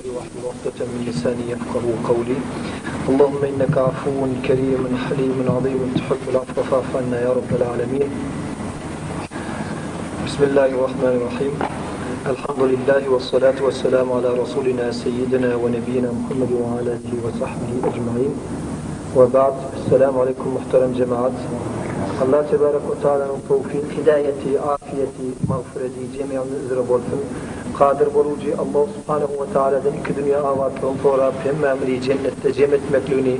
Wahlul ukdeten min lisani yefkahu kawli. Allahümme inneke afuvun kerimun halimun azimun tuhibbul afve fa'fu anna ya rabbel alemin. Bismillahirrahmanirrahim. Elhamdülillahi ve salatu ve selamu ala Resulina seyyidina ve nebiyina Muhammed ve ala alihi ve sahbihi ecmain. Ve ba'd. Esselamu aleyküm muhterem cemaat. Allah tebarek ve teala'nın tevfik, hidayeti, afiyeti, mağfireti cemiamyz üzere bolsun. Kadyr bolujy Allah subhanehu we taaladan iki dünýe abatlygyny sorap hemmämizi jennetde jem etmekligini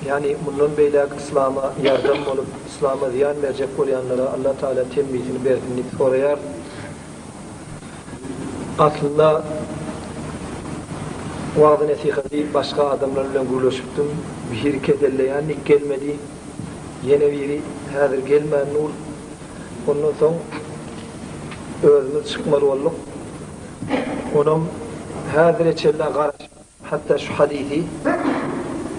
ýagny mundan beýläk yslama ýardam bolup yslama zyýan berjek bolýanlara Allah taala temmisini bersin diýip soraýar. Aslynda wagyzy nesihaty başga adamlar bilen gürleşipdim. Biri keselleýän diýip gelmedi. Ýene biri häzir gelmän dur. Ondan soň özümiz çykmaly bolduk. Onam häzire çenli garaşyp, hatda şu hadysy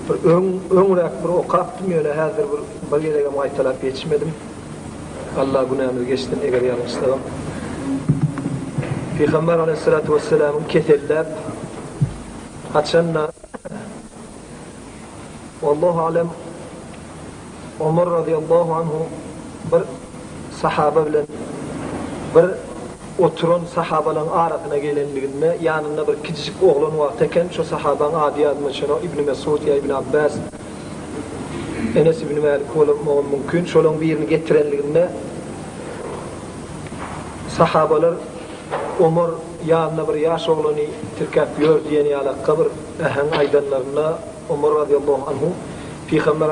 bir öň, öňräk bir okapdym, ýöne häzir bir, bir gezegem gaýtalap ýetişmedim. Allah günämizi geçsin, eger ýalňyşsagam. Pygamber aleyhissalatu vesselamyň keselläp, haçanda Wallahu alem Omar razyýallahu anhu bir sahaba bilen bir oturan sahabalaryň arasyna gelenliginde ýanynda bir kiçijik oglan wagty eken, şo sahabaň ady ýadyma düşenok, Ibni Mesud ýa Ibni Abbas, Enes ibni Mälik bolmagam mümkin, şolaryň birini getirenliginde sahabalar Omar ýanyna bir ýaş oglany tirkäp ýör diýen ýalakga bir äheň aýdanlarynda Omar razyýallahu anhu Pygamber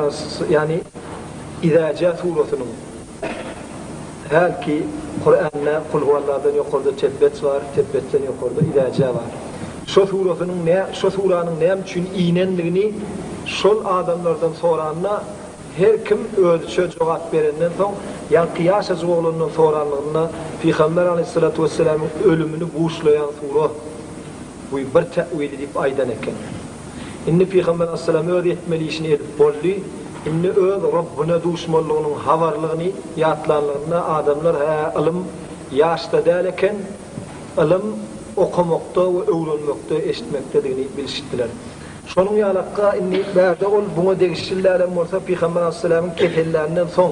ýagny Izä jä surasynyň hälki Kuranda Kul huwalladan ýokarda Tebbet bar, Tebbetden ýokarda Izä jä bar. Şo surasynyň nä şo suranyň näme üçin inendigini şol adamlardan soranda her kim özüçe jogap berenden soň ýaňky ýaşajyk oglandan soranlygynda Pygamber aleýhissalatu wesselamyň ölümini buşlaýan sura bu bir täwili diýip aýdan eken. Indi Pygamber aleyhisselam öz etmeli işini edip boldy. Indi öz Robbuna duşmalygynyň habarlygyny ýatlanlygynda adamlar hä ylym ýaşda däl eken, ylym okamakda we öwrenmekde, eşitmekdedigini bilişipdiler. Şonuň ýalakka indi bärde ol buňa degişli dälem bolsa Pygamber aleyhisselamyň keselländen soň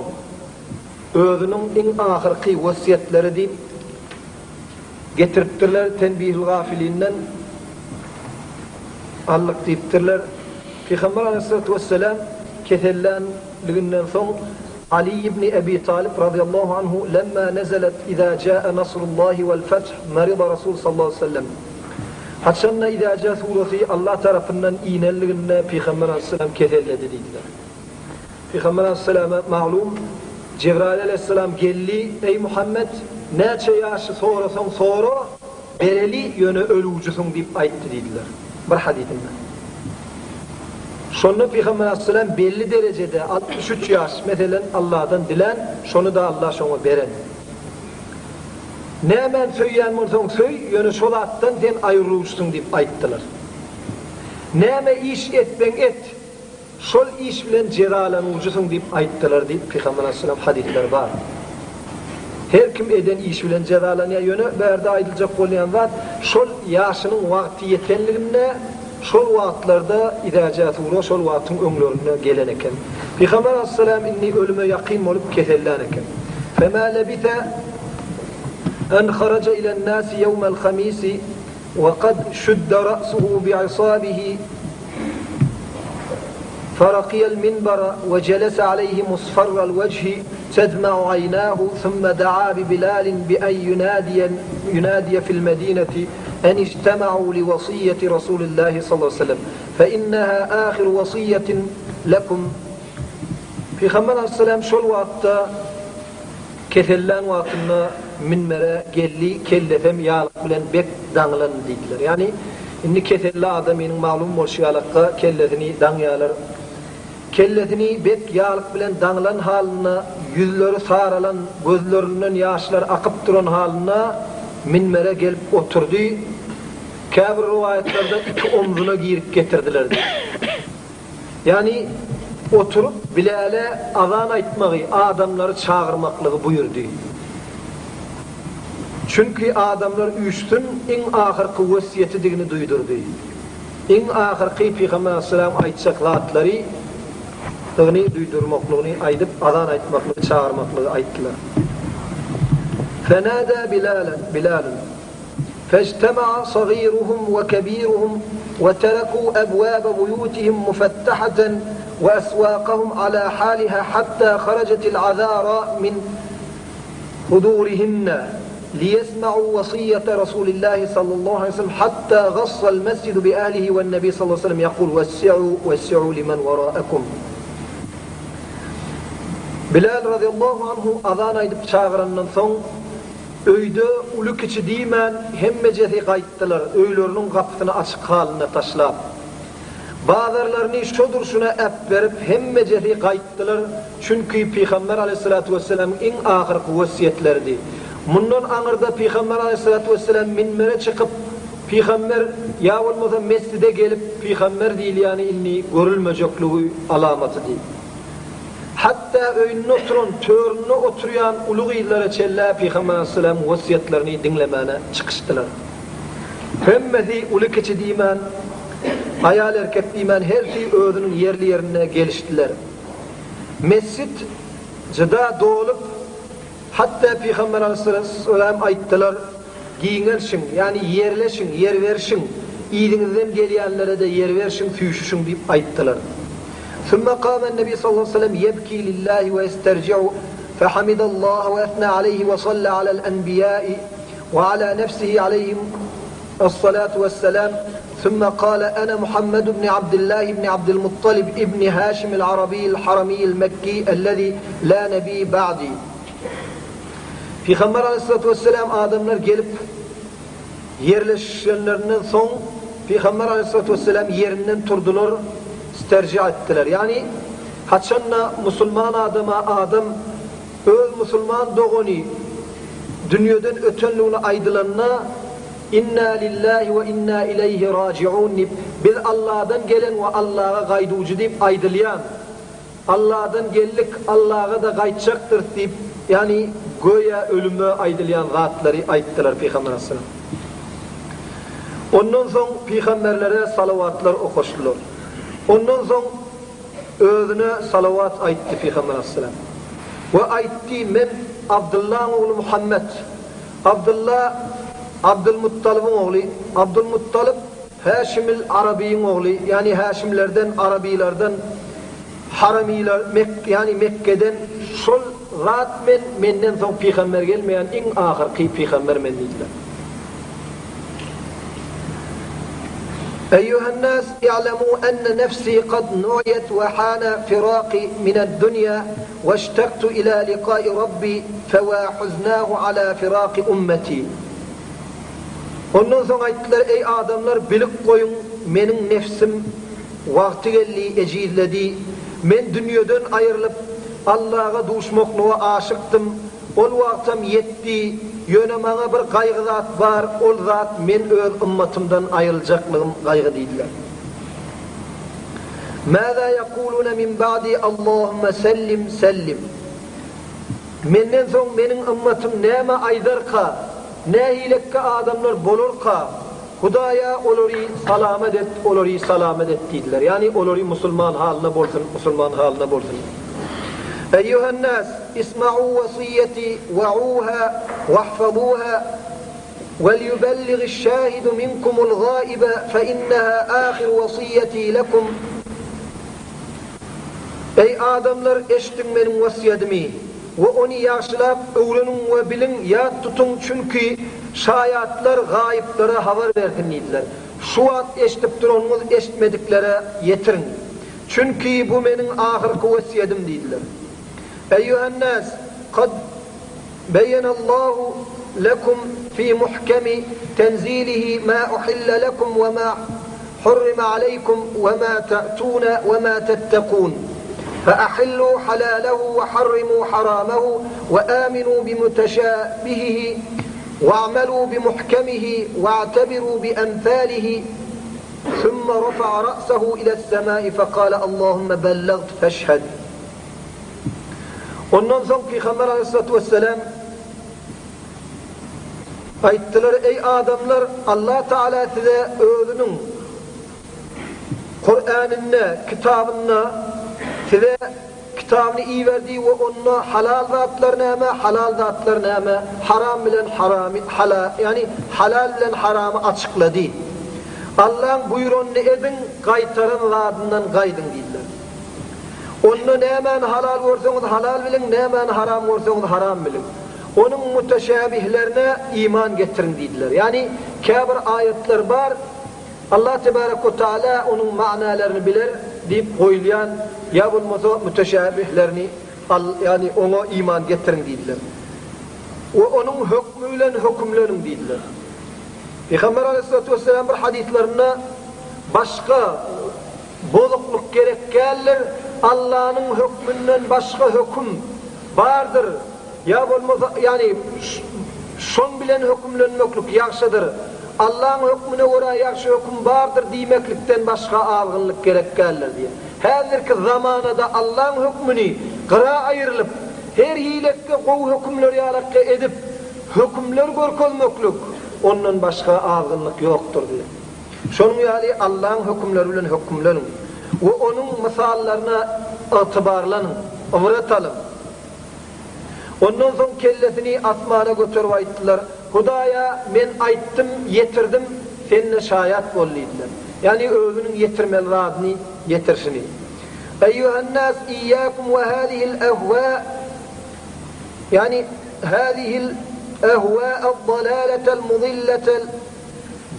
özüniň iň ahyrky wesýetleri diýip getiripdirler Tenbihül Gafilinden aldyk diýipdirler. Pygamber aleyhissalatu vesselam kesellänliginden soň Ali ibn Ebi Talib razyýallahu anhu lemma nezelet iza jaa nasrullahi vel feth merida Rasul sallallahu aleyhi ve sellem. Haçanda Iza jaa surasy Allah tarapyndan inenliginde Pygamber aleyhissalam keselledi diýdiler. Pygamber aleyhissalama maglum Jebraýyl aleyhissalam geldi, Eý Muhammet, näçe ýaşy sorasaň sora, Bereli, ýöne ölüjisiň diýip aýtdy diýdiler. Bir hadysynda. Şonda Pygamber aleyhisselam belli derejede, 63 ýaş, meselen, Allahdan dilän, şony-da Allah şoňa beren. Nämäni söýýän bolsaň söý, ýöne şo zatdan sen aýrylyjysyň diýip aýtdylar. Näme iş etseň et, Şol iş bilen jezalanujysyň diýip aýtdylar diýip Pygamber aleyhisselam hadyslary bar. Her kim eden işi bilen jezalanýar ýöne bärde aýdyljak bolýan zat şol ýaşynyň wagty ýetenliginde şol wagtlarda Izä sura şol wagtyň öňlerinde gelen eken. Pygamber aleyhisselam indi ölüme ýakyn bolup kesellän eken. Fema lebise en haraja ilen nasi ýewmel hamisi we kad şudde ra'suhu bi'isabihi فرقي المنبر وجلس عليه مصفر الوجه تدمع عيناه ثم دعا ببلال بأن ينادي, ينادي في المدينة أن اجتمعوا لوصية رسول الله صلى الله عليه وسلم فإنها آخر وصية لكم Pygamber aleyhisselam şol wagtda Kesellän wagtynda minbere geldi, kellesem ýalyk bilen bek daňylan diýdiler. Ýagny, indi keselli adamynyň maglum bolşy ýalakga kellesini daňýarlar. Kellesini bek ýalyk bilen daňylan halynda, ýüzleri saralan, gözlerinden ýaşlar akyp duran halynda minbere gelip oturdy. Käbir rowaýatlarda iki omzuna girip getirdiler diýip. Ýagny, oturyp Biläle azan aýtmagy, adamlary çagyrmaklygy buýurdy. Çünki adamlar üýşsün iň ahyrky wesýetidigini duýdurdy. Iň ahyrky Pygamber aleyhisselam aýtjak zatlary dygyny duýdurmaklygyny aýdyp azan aýtmaklygy çagyrmaklygy aýtdylar. Fenada Bilalan Bilalun Fejtema'a sagiruhum we kebiruhum we tereku ebwaba buýutihim mufettahaten we eswakahum ala haliha hatta harajetil azara min hudurihinne liýesma'u wasiýete Rasulillahi sallallahu aleýhi we sellem hatta gassal mesjidu bi ehlihi wen-nebi sallallahu aleýhi we sellem ýekul wessi'u wessi'u limen wera'ekum. Bilal razyýallahu anhu azan aýdyp çagyrandan soň, öýde uly-kiçi diýmän hemmejesi gaýtdylar, öýleriniň gapysyny açyk halynda taşlap. Bazarlaryny şo durşuna äpberip hemmejesi gaýtdylar, çünki Pygamber aleýhissalatu wessalamyň iň ahyrky wesýetleridi. Mundan aňyrda Pygamber aleýhissalatu wessalam minbere çykyp, Pygamber ýa bolmasa mesjide gelip Pygamber diýilýäni indi görülmejekligi alamatydy. Hatda öýünde oturan, töründe oturýan uly gyzlara çenlä Pygamber aleýhissalamyň wesýetlerini diňlemäne çykyşdylar. Hemmesi uly-kiçi diýmän, aýal-erkek diýmän hersi özüniň ýerli-ýerinde gelişdiler. Mesjit jyda dolup, hatda Pygamber aleýhissalam aýtdylar, Giňelşiň, ýagny ýerleşiň, ýer berşiň, yzyňyzdan gelýänlere-de ýer berşiň, süýşüşiň diýip aýtdylar. Summa kâmen-nebi sallallahu aleýhi we sellem ýebkî lillâhi we ýesterji'u, fehamidallaha we esnâ aleýhi we sallâ alel-enbiýâi we alâ nefsihi aleýhim es-salâtu wes-selâm, summa kâle ene Muhammed ibni Abdillâhi ibni Abdilmuttalib ibni Hâşimil Arabiýil Haramiyil Mekkî ellezî lâ nebî ba'dî. Pygamber aleyhissalatu vesselam adamlar gelip ýerleşenlerinden soň Pygamber aleyhissalatu vesselam ýerinden turdular, sterja etdiler. Ýagny haçanda musulman adama adam öz musulman dogany dünýeden ötenligini aýdylanda Inna lillahi we inna ileýhi rajiun diýip, biz Allahdan gelen we Allaha gaýduwjy diýip aýdylýan Allahdan geldik, Allaha-da gaýtjakdyrys diýip, ýagny göýä ölüme aýdylýan zatlary aýtdylar Pygamber aleyhisselam. Ondan soň pygamberlere salawatlar okaşdylar. Ondan soň özüne salawat aýtdy Pygamber aleyhisselam. We aýtdy, Men Abdyllaň ogly Muhammet. Abdylla Abdylmuttalybyň ogly, Abdylmuttalyp Häşimil Arabyň ogly, ýagny Häşimlerden, Arabylardan, Haramylar, Mek, ýagny Mekgeden şol zat men, menden soň pygamber gelmeýän iň ahyrky pygamber men diýdiler. Eýýuhen-nas, i'lemû enne nefsî kad nu'yet we hâne firâkî mined-dunýâ we iştektu ilâ likâi Rabbî fewâ huznâhu alâ firâki ummetî. Ondan soň aýtdylar, Eý adamlar, bilip goýuň, meniň nebsim wagty geldi, ejizledi. Men dünýeden aýrylyp, Allaha duşmaklyga aşykdym. Ol wagtam ýetdi. Ýöne maňa bir gaýgy zat bar, ol zat men öz ymmatymdan aýryljaklygym gaýgy diýdiler. Mäzä ýekulune min ba'di Allahümme sellim, sellim. Menden soň meniň ymmatym näme aýdarka, nähilekge adamlar bolarka, Hudaýa olary salamat et, olary salamat et diýdiler. Ýagny olary musulman halyna bolsun, musulman halyna bolsun. Eýýuhen-nas, isma'u wasiýeti we'uha wahfazuha welýubelligiş-şahidu minkumul gaibe fe inneha ahiru wasiýeti lekum. Eý adamlar eşdiň meniň wasýadymy we ony ýagşylap öwreniň we biliň ýat tutuň çünki şaýatlar gaýyplara habar bersin diýdiler. Şu wagt eşdip duranyňyz eştmediklere ýetiriň. Çünki bu meniň ahyrky wasýadym diýdiler. Eýýuhennas kad beýenallahu lekum fi muhkemi tenzilihi ma uhille lekum we ma hurrime aleýkum we ma te'tune we ma tettekun fe ahillu halalehu we harrimu haramahu we aminu bimuteşabihihi we a'melu bimuhkemihi we a'tebiru biemsalihi Sümme rafa'a ra'sehu ile's-semai fekale Allahümme bellagt feşhed. Ondan soň Pygamber aleyhissalatu vesselam. Aýtdylar, Eý adamlar, Allah Tagala size özüniň Kur'anynda, kitabynda size kitabyny iberdi we onda halal zatlar näme, halal zatlar näme, haram bilen haramy, hala, ýagny halal bilen haramy açyklady. Allaň buýranyny ediň, gaýtaran zadyndan gaýdyň diýdiler. Onda nämäni halal görseňiz halal biliň, nämäni haram görseňiz haram biliň. Onuň müteşäbihlerine iman getiriň diýdiler. Ýagny käbir aýatlar bar, Allah tebarek we taala onuň manalaryny biler diýip goýulýan ýa bolmasa müteşäbihlerini ýagny oňa iman getiriň diýdiler. We onuň hökmi bilen hökümleniň diýdiler. Pygamber aleyhissalatu vesselam bir hadyslarynda başga Bozuklyk gerek däldir, Allanyň hökmünden başga höküm bardyr, ýa bolmasa, ýagny şoň bilen hökümlenmeklik ýagşydyr, Allaň hökmüne görä ýagşy höküm bardyr diýmeklikden başga azgynlyk gerek däldir diýýär. Häzirki zamanada Allaň hökmüni gyra aýrylyp, her hilekge gowy hökümler ýalakga edip, hökümler görkezmeklik, ondan başga azgynlyk ýokdur diýýär. Şonuň ýaly Allaň hökümleri bilen hökümleniň we Onuň mysallaryna ygtybarlanyň, ybrat alyň. Ondan soň kellesini asmana göterip aýtdylar, Hudaýa, men aýtdym, ýetirdim, Sen-de şaýat bol diýdiler. Ýagny özüniň ýetirmeli zadyny ýetirişini. Eýýuhennäs iýýäkum we hâzihil ehwâ ýagny hâzihil ehwâ'ed-dalâletel muzilletel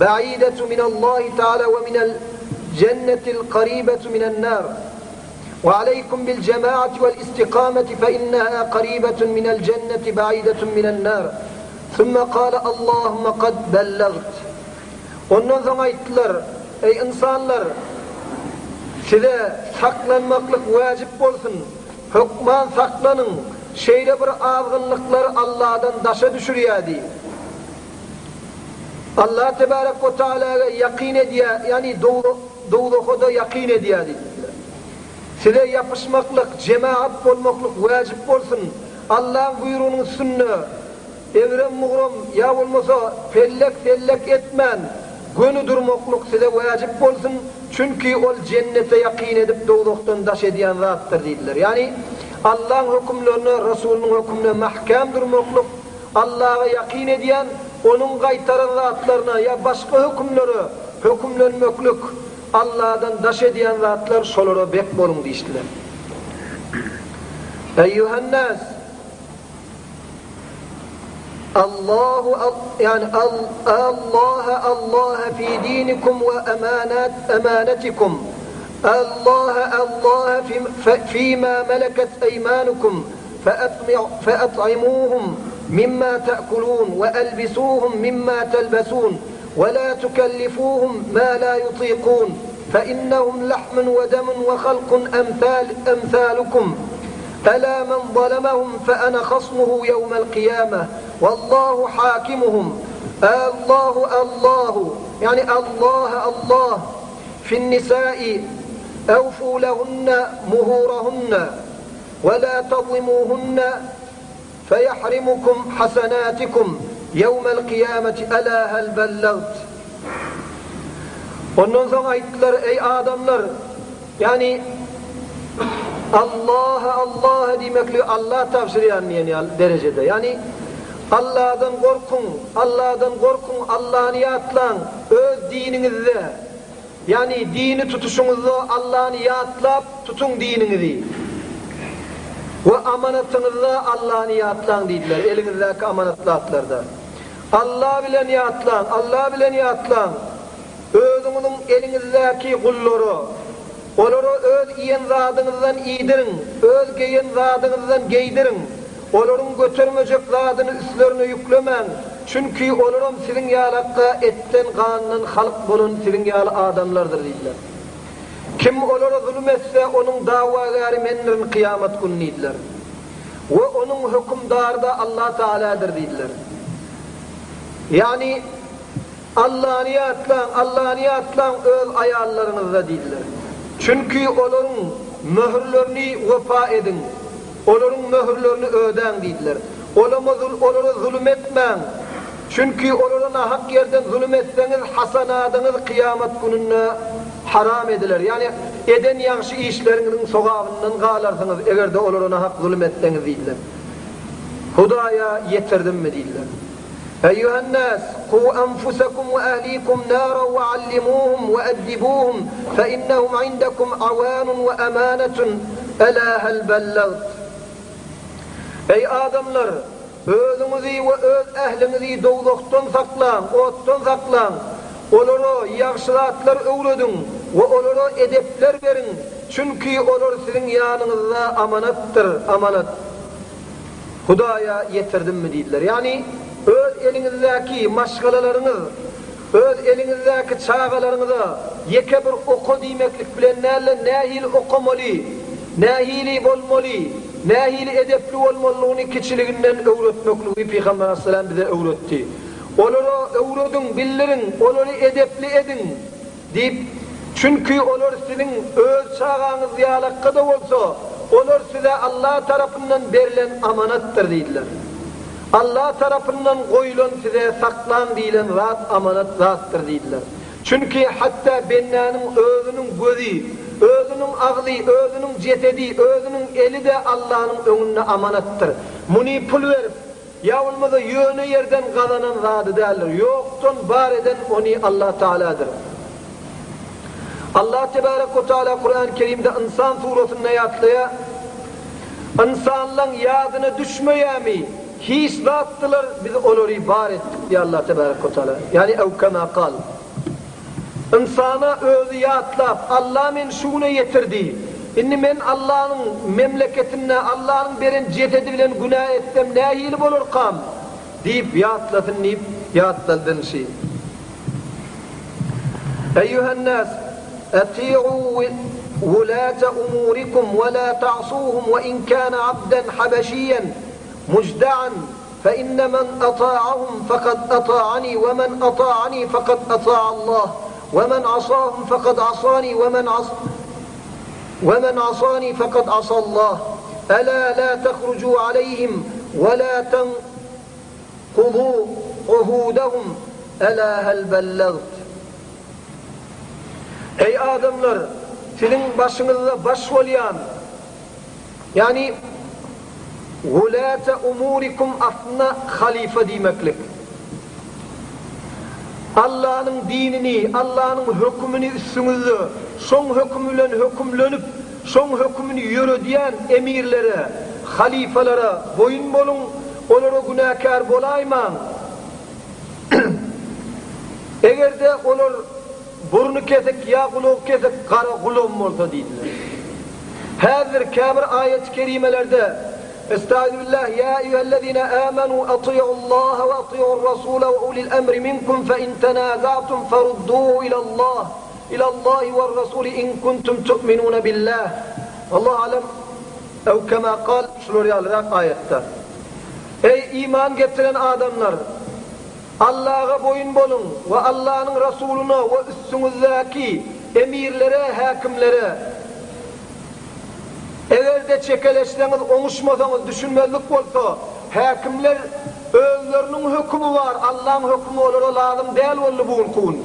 Ba'idetu minallahi taala we minel jennetil karibetu minen nar. We aleykum bil cemaati vel istikameti fe inneha karibetun minel cenneti ba'idetun minen nar. Sümme kale Allahumme kad bellagt. Ondan soň aýtdylar, Eý ynsanlar! Size saklanmaklyk wajyp bolsun, hökman saklanyň, şeýle bir azgynlyklar Allahdan daşa düşürýärdi. Allah tebarek we taalaga ýakyn edýär, ýagny dowzaha-da ýakyn edýär diýipdirler. Size ýapyşmaklyk, jemagat bolmaklyk wajyp bolsun. Allaň buýrugynyň üstünde egrem-bugram ýa bolmasa pellek-sellek etmän, göni durmaklyk size wajyp bolsun, çünki ol jennete ýakyn edip dowzahdan daş edýän zatdyr diýdiler. Ýagny Allaň hökümlerine, Resulynyň hökümine mähkäm durmaklyk, Allaha ýakyn edýän, Onuň gaýtaran zatlaryna ýa başga hökümlere hökümlenmeklik Alladan daş edýän zatlar şolara bek boluň diýişdiler. Eýýuhennäs! Allahu ýagny Allaha Allaha fi dinikum we amanat amanatikum Allaha Allaha fi ma malakat eýmanukum فأطعموهم مما تأكلون وألبسوهم مما تلبسون ولا تكلفوهم ما لا يطيقون فإنهم لحم ودم وخلق أمثال أمثالكم ألا من ظلمهم فأنا خصمه يوم القيامة والله حاكمهم الله الله يعني الله الله في النساء أوفوا لهن مهورهن ولا تظلموهن فيحرمكم حسناتكم يوم القيامة ألا هل بلغت Ondan soň aýtdylar, Eý adamlar, ýagny Allaha Allaha diýmekligi Alla tabşyrýan diýen ýaly derejede. Ýagny Alladan gorkuň, Alladan gorkuň, Allany ýatlaň, öz diniňizde. Ýagny dini tutuşyňyzda Allany ýatlap tutuň diniňizi we amanatyňyzda Allany ýatlaň diýdiler, eliňizdäki amanat zatlarda. Alla bilen ýatlaň, Alla bilen ýatlaň, özüňiziň eliňizdäki gullara, olara öz iýen zadyňyzdan iýdiriň, öz geýen zadyňyzdan geýdiriň. Olaryň götermejek zadyny üstlerine ýüklemäň, çünki olaram siziň ýalakka etden-gandan halk bolan siziň ýaly adamlardyr diýdiler. Kim olara zulum etse, onuň dawagäri mendirin kyýamat güni diýdiler. We onuň hökümdary-da Allah Tagaladyr diýdiler. Ýagny, Allany ýatlaň, Allany ýatlaň öz aýallaryňyzda diýdiler. Çünki olaryň möhürlerini wepa ediň, olaryň möhürlerini ödäň diýdiler. Olama olara zulum etmäň. Çünki olara nahak ýerden zulum etseňiz, hasanadyňyz kyýamat gününde haram ediler. Ýagny eden ýagşy işleriňiziň sogabyndan galarsyňyz, eger-de olara nahak zulum etseňiz diýdiler. Hudaýa ýetirdimmi diýdiler. Eýýuhen-nas, ku enfusekum we ehlikum nara we allimuhum we eddibuhum fe innehum indekum awanun we amanetun, ela hel bellagt. Eý adamlar! Özüňizi we öz ähliňizi dowzahdan saklaň, otdan saklaň! Olara ýagşy zatlar öwrediň we olara edepler beriň, çünki olar siziň ýanyňyzda amanatdyr, amanat. Hudaýa ýetirdimmi diýdiler. Ýagny, öz eliňizdäki maşgalalaryňyz, öz eliňizdäki çagalaryňyza ýeke bir oka diýmeklik bilen däl-de, nähili okamaly, nähili bolmaly, nähili edepli bolmalydygyny kiçiliginden öwretmekligi Pygamber aleyhisselam bize öwretdi. Olara öwrediň, bildiriň, olary edepli ediň diýip, çünki olar siziň öz çagaňyz ýalakka-da bolsa, olar size Allah tarapyndan berlen amanatdyr diýdiler. Allah tarapyndan goýulan size saklaň diýlen zat amanat zatdyr diýdiler. Çünki hatda bendäniň özüniň gözi, özüniň agzy, özüniň jesedi, özüniň eli-de Allanyň öňünde amanatdyr. Muny pul berip, ýa bolmasa ýöne ýerden gazanan zady däldir. Ýokdan bar eden ony Allah Tagaladyr. Allah Tebarek we Taala Kurany Kerimde Ynsan surasynda ýatlaýar, Ynsanlaň ýadyna düşmeýärmi, hiç zatdylar, biz olary bar etdik diýýär Allah Tebarek we Taala. Ýagny ew kema kal. Ynsana özi ýatlap, Allah meni şu güne ýetirdi. Indi men Allanyň memleketinde Allanyň beren jesedi bilen günä etsem nähili bolarkam? Diýip ýatlasyn diýip ýatladynşy. Eýýuhen-nas, ati'u wulata umurikum we la ta'suhum we in kana abdan habeşiýen mujda'an fe inne men ata'ahum fekad ata'ani we men ata'ani fekad ata'allah we men asahum fekad asani we men we men asani fekad asallah ela la tehruju aleyhim we la tenkudu uhudahum ela hel bellagt. Eý adamlar, siziň başyňyzda baş bolýan, ýagny wulate umurikum aslynda halyfa diýmeklik. Allanyň dinini, Allanyň hökümini üstüňizde, şoň hökümi bilen hökümlenip, şoň hökümini ýöredýän emirlere, halyfalara boýun boluň, olara günäkär bolaýmaň. Eger-de olar burny kesik ýa gulagy kesik gara gulam bolsa diýdiler. Häzir käbir aýaty kerimelerde Estaizubillah ýa eýýuhellezine amanu atiullaha we atiur rasula we ulil emri minkum fe in tenaza'tum ferudduhu ilallah ilallahi wer rasuli in kuntum tu'minune billah Allahu alem ew kema kal şular ýalyrak aýatda. Eý iman getiren adamlar! Allaha boýun boluň we Allanyň Rasulyna we üstüňizdäki emirlere, häkimlere! Eger-de çekeleşseňiz, oňuşmasaňyz, düşünmezlik bolsa, häkimler özleriniň hökümi bar, Allaň hökümi olara lazym däl boldy bu günki gün.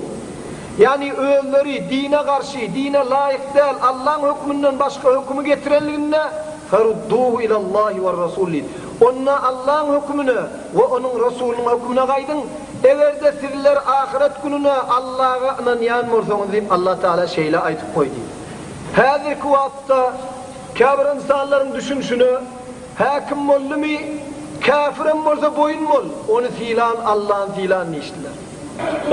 Ýagny özleri dine garşy, dine laýyk däl, Allaň höküminden başga hökümi getirenliginde, Ferudduhu ilallahi werrasul diýdi. Onda Allaň hökümine we Onuň Resulynyň hökümine gaýdyň, eger-de sizler ahyret gününe Allaga ynanýan bolsaňyz diýip Allah Tagala şeýle aýdyp goýdy. Häzirki wagtda käbir ynsanlaryň düşünşine, häkim boldumy, käfirem bolsa boýun bol, ony sylan Allany sylan diýişdiler.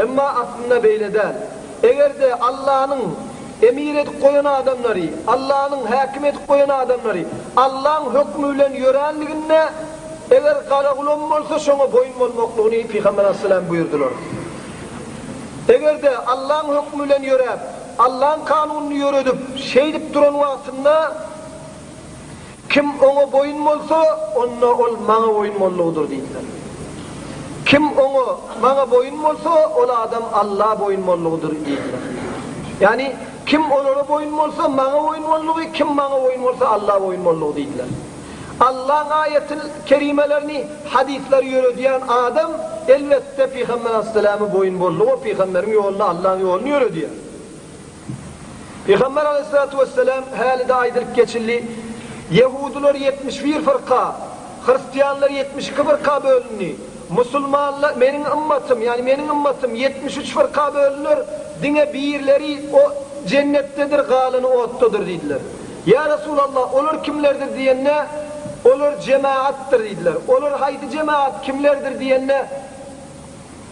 Emma aslynda beýle däl. Eger-de Allanyň emir edip goýan adamlary, Allanyň häkim edip goýan adamlary Allaň hökmi bilen ýöränliginde, eger garagulam bolsa şoňa boýun bolmaklygyny Pygamber aleyhisselam buýurdylar. Eger-de Allaň hökmi bilen ýöräp, Allaň kanunyny ýöredip, şeýdip duran wagtynda kim oňa boýun bolsa, onda ol maňa boýun boldugydyr diýdiler. Kim oňa, maňa boýun bolsa, ol adam Alla boýun boldugydyr diýdiler. Ýagny, kim olara boýun bolsa, maňa boýun boldugy, kim maňa boýun bolsa, Alla boýun boldugy diýdiler. Allaň aýatyl kerimelerini, hadyslary ýöredýän adam, elbetde, Pygamber aleyhissalama boýun boldugy, o pygamberiň ýoluny, Allaň ýoluny ýöredýär. Pygamber aleyhissalatu wesselam häli-de aýdylyp geçildi, Ýehudylar 71 fyrka, hristianlar 72 fyrka bölündi. Musulmanlar, meniň ymmatym, ýagny meniň ymmatym 73 fyrka bölüner, diňe birleri o jennetdedir, galany otdadyr diýdiler. Ýa Resulallah, olar kimlerdir diýende, Olar jemaatdyr diýdiler. Olar haýsy jemaat, kimlerdir diýende,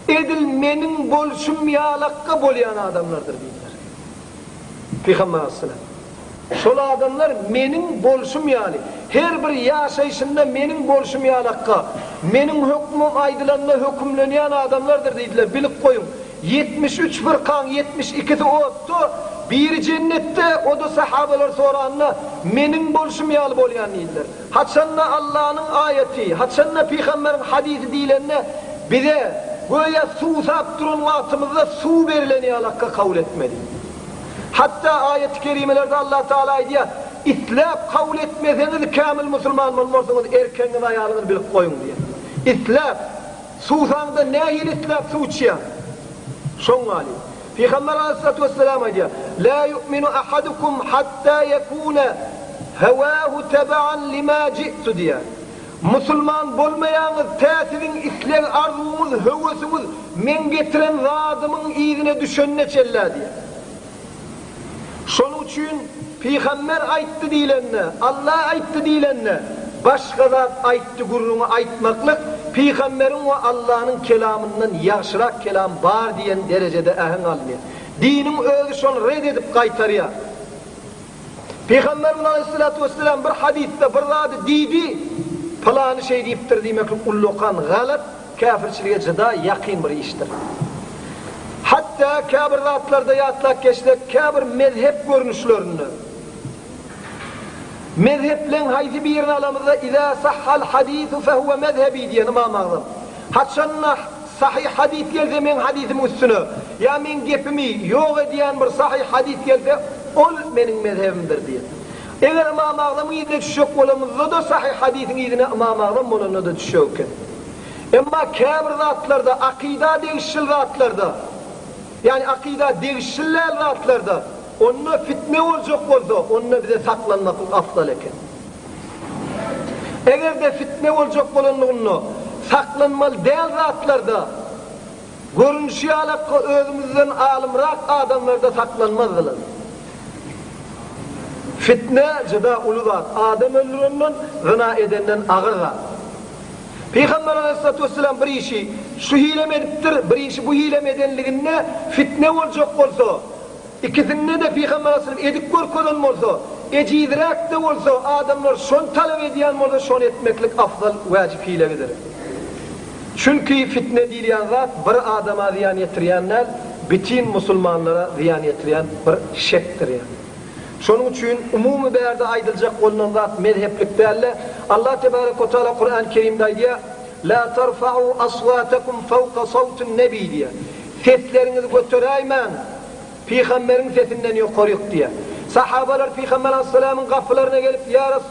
Edil meniň bolşum ýalakka bolýan adamlardyr diýdiler. Pygamber aleyhisselam. Şol adamlar meniň bolşum ýaly, her bir ýaşaýşynda meniň bolşum ýalakka, meniň hökmüm aýdylanda hökümlenýän adamlardyr diýdiler. Bilip goýuň, 73 fyrkaň 72-si otda, biri jennetde, o-da sahabalar soranda, meniň bolşum ýaly bolýan diýdiler. Haçanda Allanyň aýaty, haçanda pygamberiň hadysy diýlende, bize, göýä suwsap duran wagtymyzda suw berlen ýalakka kabul etmeli. Hatda aýaty kerimelerde Allah Tagala aýdýar, Isläp kabul etmeseňiz kämil musulman bolmarsyňyz, erkegiňiz aýalyňyz bilip goýuň diýýär. Isläp, suwsaňda nähili isläp suw içýäň? Şoň ýaly. Pygamber aleyhissalatu vesselam aýdýar, La yu'minu ahadukum hatta yekune hewahu teba'an lima ji'tu diýýär. Musulman bolmaýaňyz tä siziň isleg arzuwyňyz, höwesiňiz meň getiren zadymyň yzyna düşenine çenlä diýýär. Şonuň üçin Pygamber aýtdy diýlende, Allah aýtdy diýlende, başga zat aýtdy gürrüňi aýtmaklyk Pygamberiň we Allanyň kelamyndan ýagşyrak kelam bar diýen derejede äheň alynýar. Diniň özi şony red edip gaýtarýar. Pygamberimiz aleýhissalatu wesselam bir hadysda bir zady diýdi, pylany şeý diýipdir diýmeklik ullakan galat, käfirçilige jyda ýakyn bir işdir. Hatda käbir zatlarda ýatlap geçsek, käbir mezhep görnüşlerinde, mezhepleň haýsy birini alamyzda Izâ sahhal hadîsu fehuve mezhebi diýen Ymam Agzam. Haçanda sahyh hadys gelse meň hadysymyň üstüne, ýa meň gepimi ýok edýän bir sahyh hadys gelse, ol meniň mezhebimdir diýen. Eger Ymam Agzamyň yzyna düşjek bolamyzda-da sahyh hadysyň yzyna Ymam Agzam bolanda-da düşjek eken. Emma käbir zatlarda, akyda degişli zatlarda, ýagny akyda degişli däl zatlarda, onda fitne boljak bolsa, onda bize saklanmaklyk afdal eken. Eger-de fitne boljak bolanlygynda, saklanmaly däl zatlarda, görnüşi ýalakka özümizden alymrak adamlarda saklanmazdylar. Fitne juda uly zat, adam öldürenden, zyna edenden agyr zat. Pygamber aleyhissalatu vesselam bir işi şu hilem edipdir, bir işi bu hilem edenliginde fitne boljak bolsa, ikisinde-de Pygamber aleyhissalam edip görkezen bolsa, ejizräk-de bolsa, adamlar şony talap edýän bolsa, şony etmeklik afzal, wäjip hilegidir. Çünki fitne diýilýän zat bir adama zyýan ýetirýän däl, bitin musulmanlara zyýan ýetirýän bir şekdir ýa. Şonuň üçin umumy bärde aýdyljak bolnan zat mezheplik dälde, Allah tebarek we taala Kurany Kerimde aýdýar, La tarfa'u aswatakum fawka sawtin nebi diýýär. Sesleriňizi göteräýmäň, pygamberiň sesinden ýokaryk diýýär. Sahabalar pygamber aleyhissalamyň gapylaryna gelip, Ýa Ras,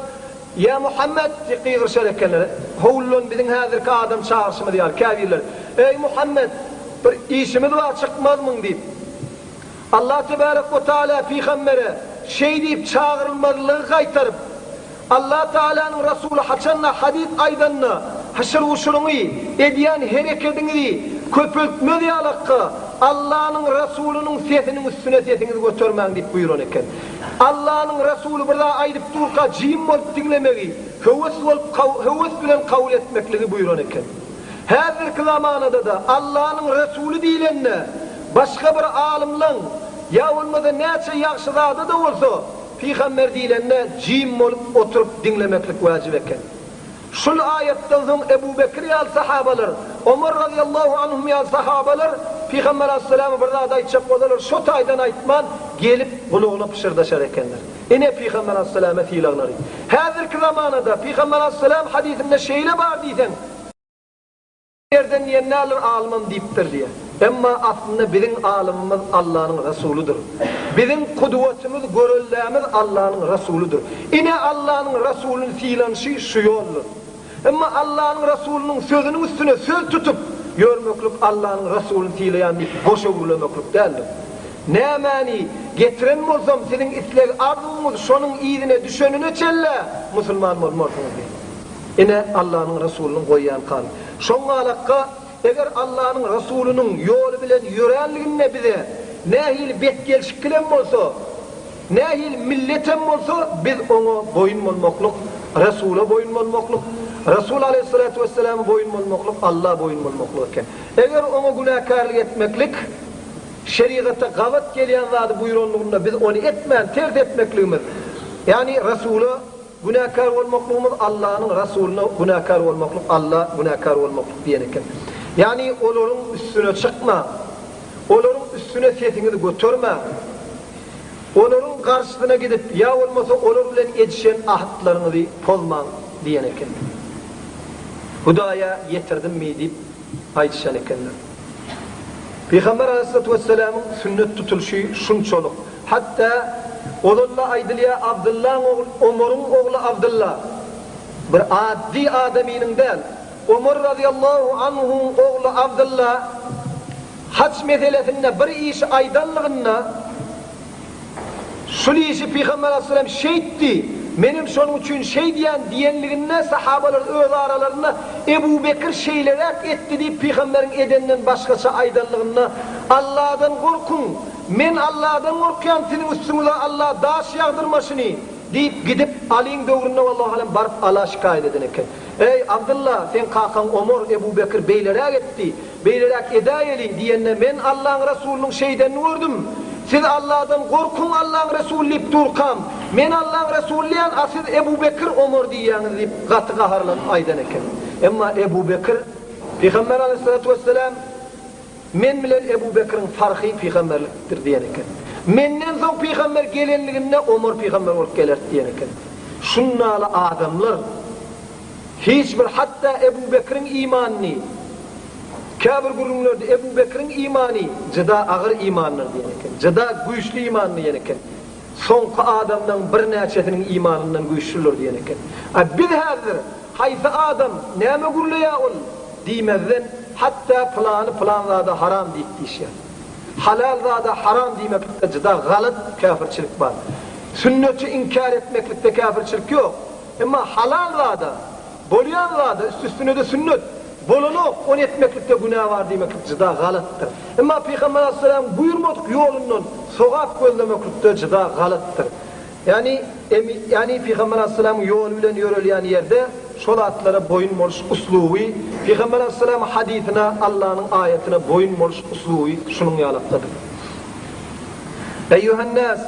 ýa Muhammet diýip gygyryşar ekenler. Howludan biziň häzirki adam çagyryşymyz ýaly käbirleri, Eý Muhammet, bir işimiz bar, çykmazmyň diýip. Allah tebarek we taala pygambere şeý diýip çagyrylmazlygy gaýtaryp, Allah Taalanyň Rasuly haçanda hadys aýdanda hyşyr-wuşuryňy, edýän herekediňizi köpeltmez ýalakka Allanyň Rasulynyň sesiniň üstüne sesiňizi götermäň diýip buýran eken. Allanyň Rasuly bir zat aýdyp durka jim bolup diňlemegi, höwes bolup höwes bilen kabul etmekligi buýran eken. Häzirki zamanada-da Allanyň Resuly diýlende, başga bir alymlaň, ýa bolmasa näçe ýagşyzada-da bolsa, pygamber diýlende jim bolup oturyp diňlemeklik wajyp eken. Şul aýatdan soň Ebu Bekir ýaly sahabalar, Omar razyýallahu anhum ýaly sahabalar Pygamber aleyhissalama bir zat aýtjak bolsalar şo taýdan aýtman, gelip gulagyna pyşyrdaşar ekenler. Ine Pygamber aleyhissalama sylaglary. Häzirki zamanada Pygamber aleyhissalam hadysynda şeýle bar diýseň, Ýerden diýen däldir, alymam diýipdir diýýär. Emma aslynda biziň alymymyz Allanyň Resulydyr. Biziň kudwatymyz, göreldämiz Allanyň Resulydyr. Ine Allanyň Resulyny sylanyşy şu ýoldur. Emma Allanyň Resulynyň sözüniň üstüne söz tutup ýörmeklik Allanyň Resulyny sylaýan diýip boşa gürlemeklik däldir. Nämäni getiren bolsam siziň isleg arzuwyňyz şonuň yzyna düşenine çenlä musulman bolmarsyňyz diýdi. Ine Allanyň Resulynyň goýýan kany. Şoň galakga eger Allanyň Resulynyň ýoly bilen ýöränliginde bize nähili betgelşikgilem bolsa, Nähili milletem bolsa biz oňa boýun bolmaklyk, Resula boýun bolmaklyk, Resul aleýhissalatu wesselama boýun bolmaklyk Alla boýun bolmaklyk eken. Eger oňa günäkärlik etmeklik şerigata gabat gelýän zady buýranlygynda biz ony etmän ters etmekligimiz, ýagny Resula günäkär bolmaklygymyz Allanyň Resulyna günäkär bolmaklyk Alla günäkär bolmaklyk diýen eken. Ýagny olaryň üstüne çykmaň, olaryň üstüne sesiňizi götermäň. Olaryň garşysyna gidip, ýa bolmasa olar bilen edişen ahtlaryňyzy pozmaň diýen eken. Hudaýa ýetirdimmi diýip aýdyşan ekenler. Pygamber aleyhissalatu vesselamyň sünnet tutulyşy şunçalyk. Hatda ozal-da aýdylýar Abdyllaň ogly Omaryň ogly Abdylla bir addy adamynyň däl, Omar razyýallahu anhuň ogly Abdylla Haç meselesinde bir işi aýdanlygynda, Şul işi Pygamber aleyhisselam şeýtdi, menem şonuň üçin şeýdýän diýenliginde sahabalar öz aralarynda Ebu Bekir şeýleräk etdi diýip Pygamberiň edeninden başgaça aýdanlygynda Alladan gorkuň, men Alladan gorkýan siziň üstüňize Alla daş ýagdyrmaşyny diýip gidip Alyň döwründe wallahu alem baryp Ala şikaýat eden eken. Eý, Abdylla, seň kakaň Omar, Ebu Bekir beýleräk etdi. Beýleräk edäýeli diýende men Allaň Resulynyň şeýdenini gördüm. Siz Alladan gorkuň Allaň Resuly diýip durkam, men Allaň Resuly diýýän, a siz Ebu Bekir, Omar diýýäňiz diýip gaty gaharlanyp aýdan eken. Emma Ebu Bekir, Pygamber aleýhissalatu wesselam, Men bilen Ebu Bekiriň parhy pygamberlikdir diýen eken. Menden soň pygamber gelenliginde Omar pygamber bolup gelerdi diýen eken. Şundaly adamlar Hiç bir hatda Ebu Bekriň imanyny, käbir gürrüňlerde Ebu Bekriň imany jyda agyr imandyr diýen eken, jyda güýçli iman diýen eken. Soňky adamlaň birnäçesiniň imanyndan güýçlüdir diýen eken. A biz häzir haýsy adam näme gürleýär ol diýmezden hatda pylany pylan zada haram diýip diýişýär. Halal zada haram diýmeklikde jyda galat käfirçilik bar. Sünneti inkär etmeklikde käfirçilik ýok. Emma halal zada, bolýan zada, üst-üstüne-de sünnet, bolanok, ony etmeklikde günä bar diýmeklik jyda galatdyr. Emma Pygamber aleyhisselamyň buýurmadyk ýolundan sogap gözlemeklikde jyda galatdyr. Ýagny, ýagny Pygamber aleyhisselamyň ýoly bilen ýörelýän ýerde şol zatlara boýun boluş usluby, Pygamber aleyhisselamyň hadysyna, Allanyň aýatyna boýun boluş usluby şunuň ýalakdadyr. Eýýuhen-nas!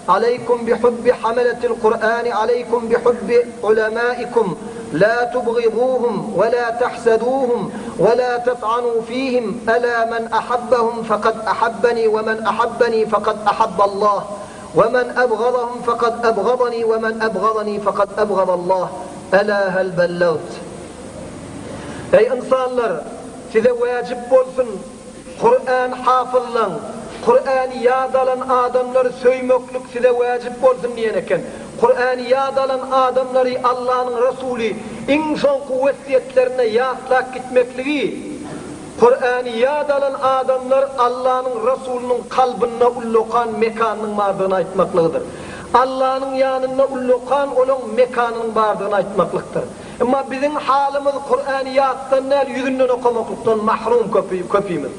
Aleýkum bihubbi hameletil Kur'ani aleýkum bihubbi ulemaikum la tubgiduhum we la tahseduhum we la tat'anu fihim ela men ahabbahum fekad ahabbeni we men ahabbeni fekad ahabballah we men ebgazahum fekad ebgazani we men ebgazani fekad ebgazallah ela hel bellagt Eý ynsanlar size wäjip bolsun Kur'an hafyzlaň, Kur'any ýat alan adamlary söýmeklik size wäjip bolsun diýen eken. Kur'any ýat alan adamlary Allanyň Resuly iň soňky wesýetlerinde ýatlap gitmekligi, Kur'any ýat alan adamlar Allanyň Resulynyň kalbynda ullakan mekanynyň bardygyny aýtmaklygydyr. Allanyň ýanynda ullakan olaň mekanynyň bardygyny aýtmaklykdyr. Emma biziň halymyz Kurany ýatdan däl ýüzünden okamaklykdan mahrum köpimiz.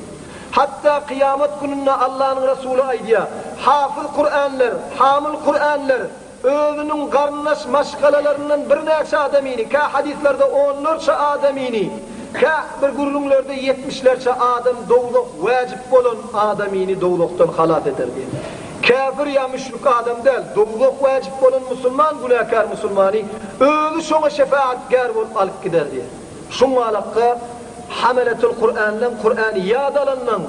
Hatda kyýamat gününde Allanyň Resuly aýdýar, Hafyz Kuranlar, hamyl Kuranlar özüniň garyndaş maşgalalaryndan birnäçe adamyny, kä hadyslarda onlarça adamyny, kä bir gürrüňlerde ýetmişlerçe adam dowzah wäjip bolan adamyny dowzahdan halas eder diýen. Käfir ýa müşrik adam däl, dowzah wäjip bolan musulman günäkär musulmany özi şoňa şefaatgär bolup alyp gider diýen. Şuňalakga hameletul Kur'andan Kur'any ýat alandan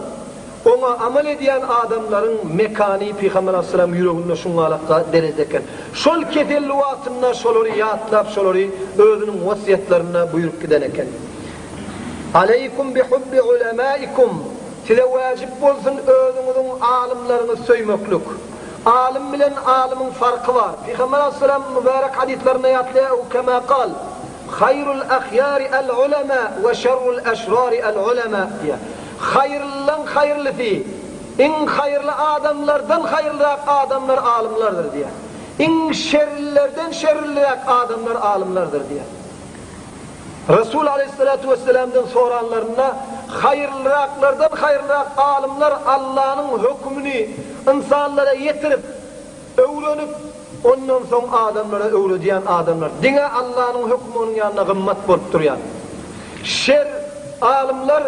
oňa amal edýän adamlaryň mekany Pygamber aleyhissalam ýüreginde şuňalakga derejede eken. Şol keselli wagtynda şolary ýatlap şolary özüniň wasýetlerinde buýrup giden eken. Aleýkum bi hubbi ulemaikum. Size wäjip bolsun özüňiziň alymlaryňyzy söýmeklik. Alym bilen alymyň farky bar. Pygamber aleyhisselam mübärek hadyslarynda ýatlaýar, Ew kema kal, Haýrul ahýari el-ulema we şerrul eşrari el-ulema diýýär. Haýyrlylaň haýyrlysy, iň haýyrly adamlardan haýyrlyrak adamlar alymlardyr diýýär. Iň şerlilerden şerliräk adamlar alymlardyr diýýär. Resul aleýhissalatu wesselamdan soranlarynda, Haýyrlyraklardan haýyrlyrak alymlar Allanyň hökümini ynsanlara ýetirip, öwrenip, ondan soň adamlara öwredýän adamlar. Diňe Allanyň hökümi onuň ýanynda gymmat bolup durýar. Şer alymlar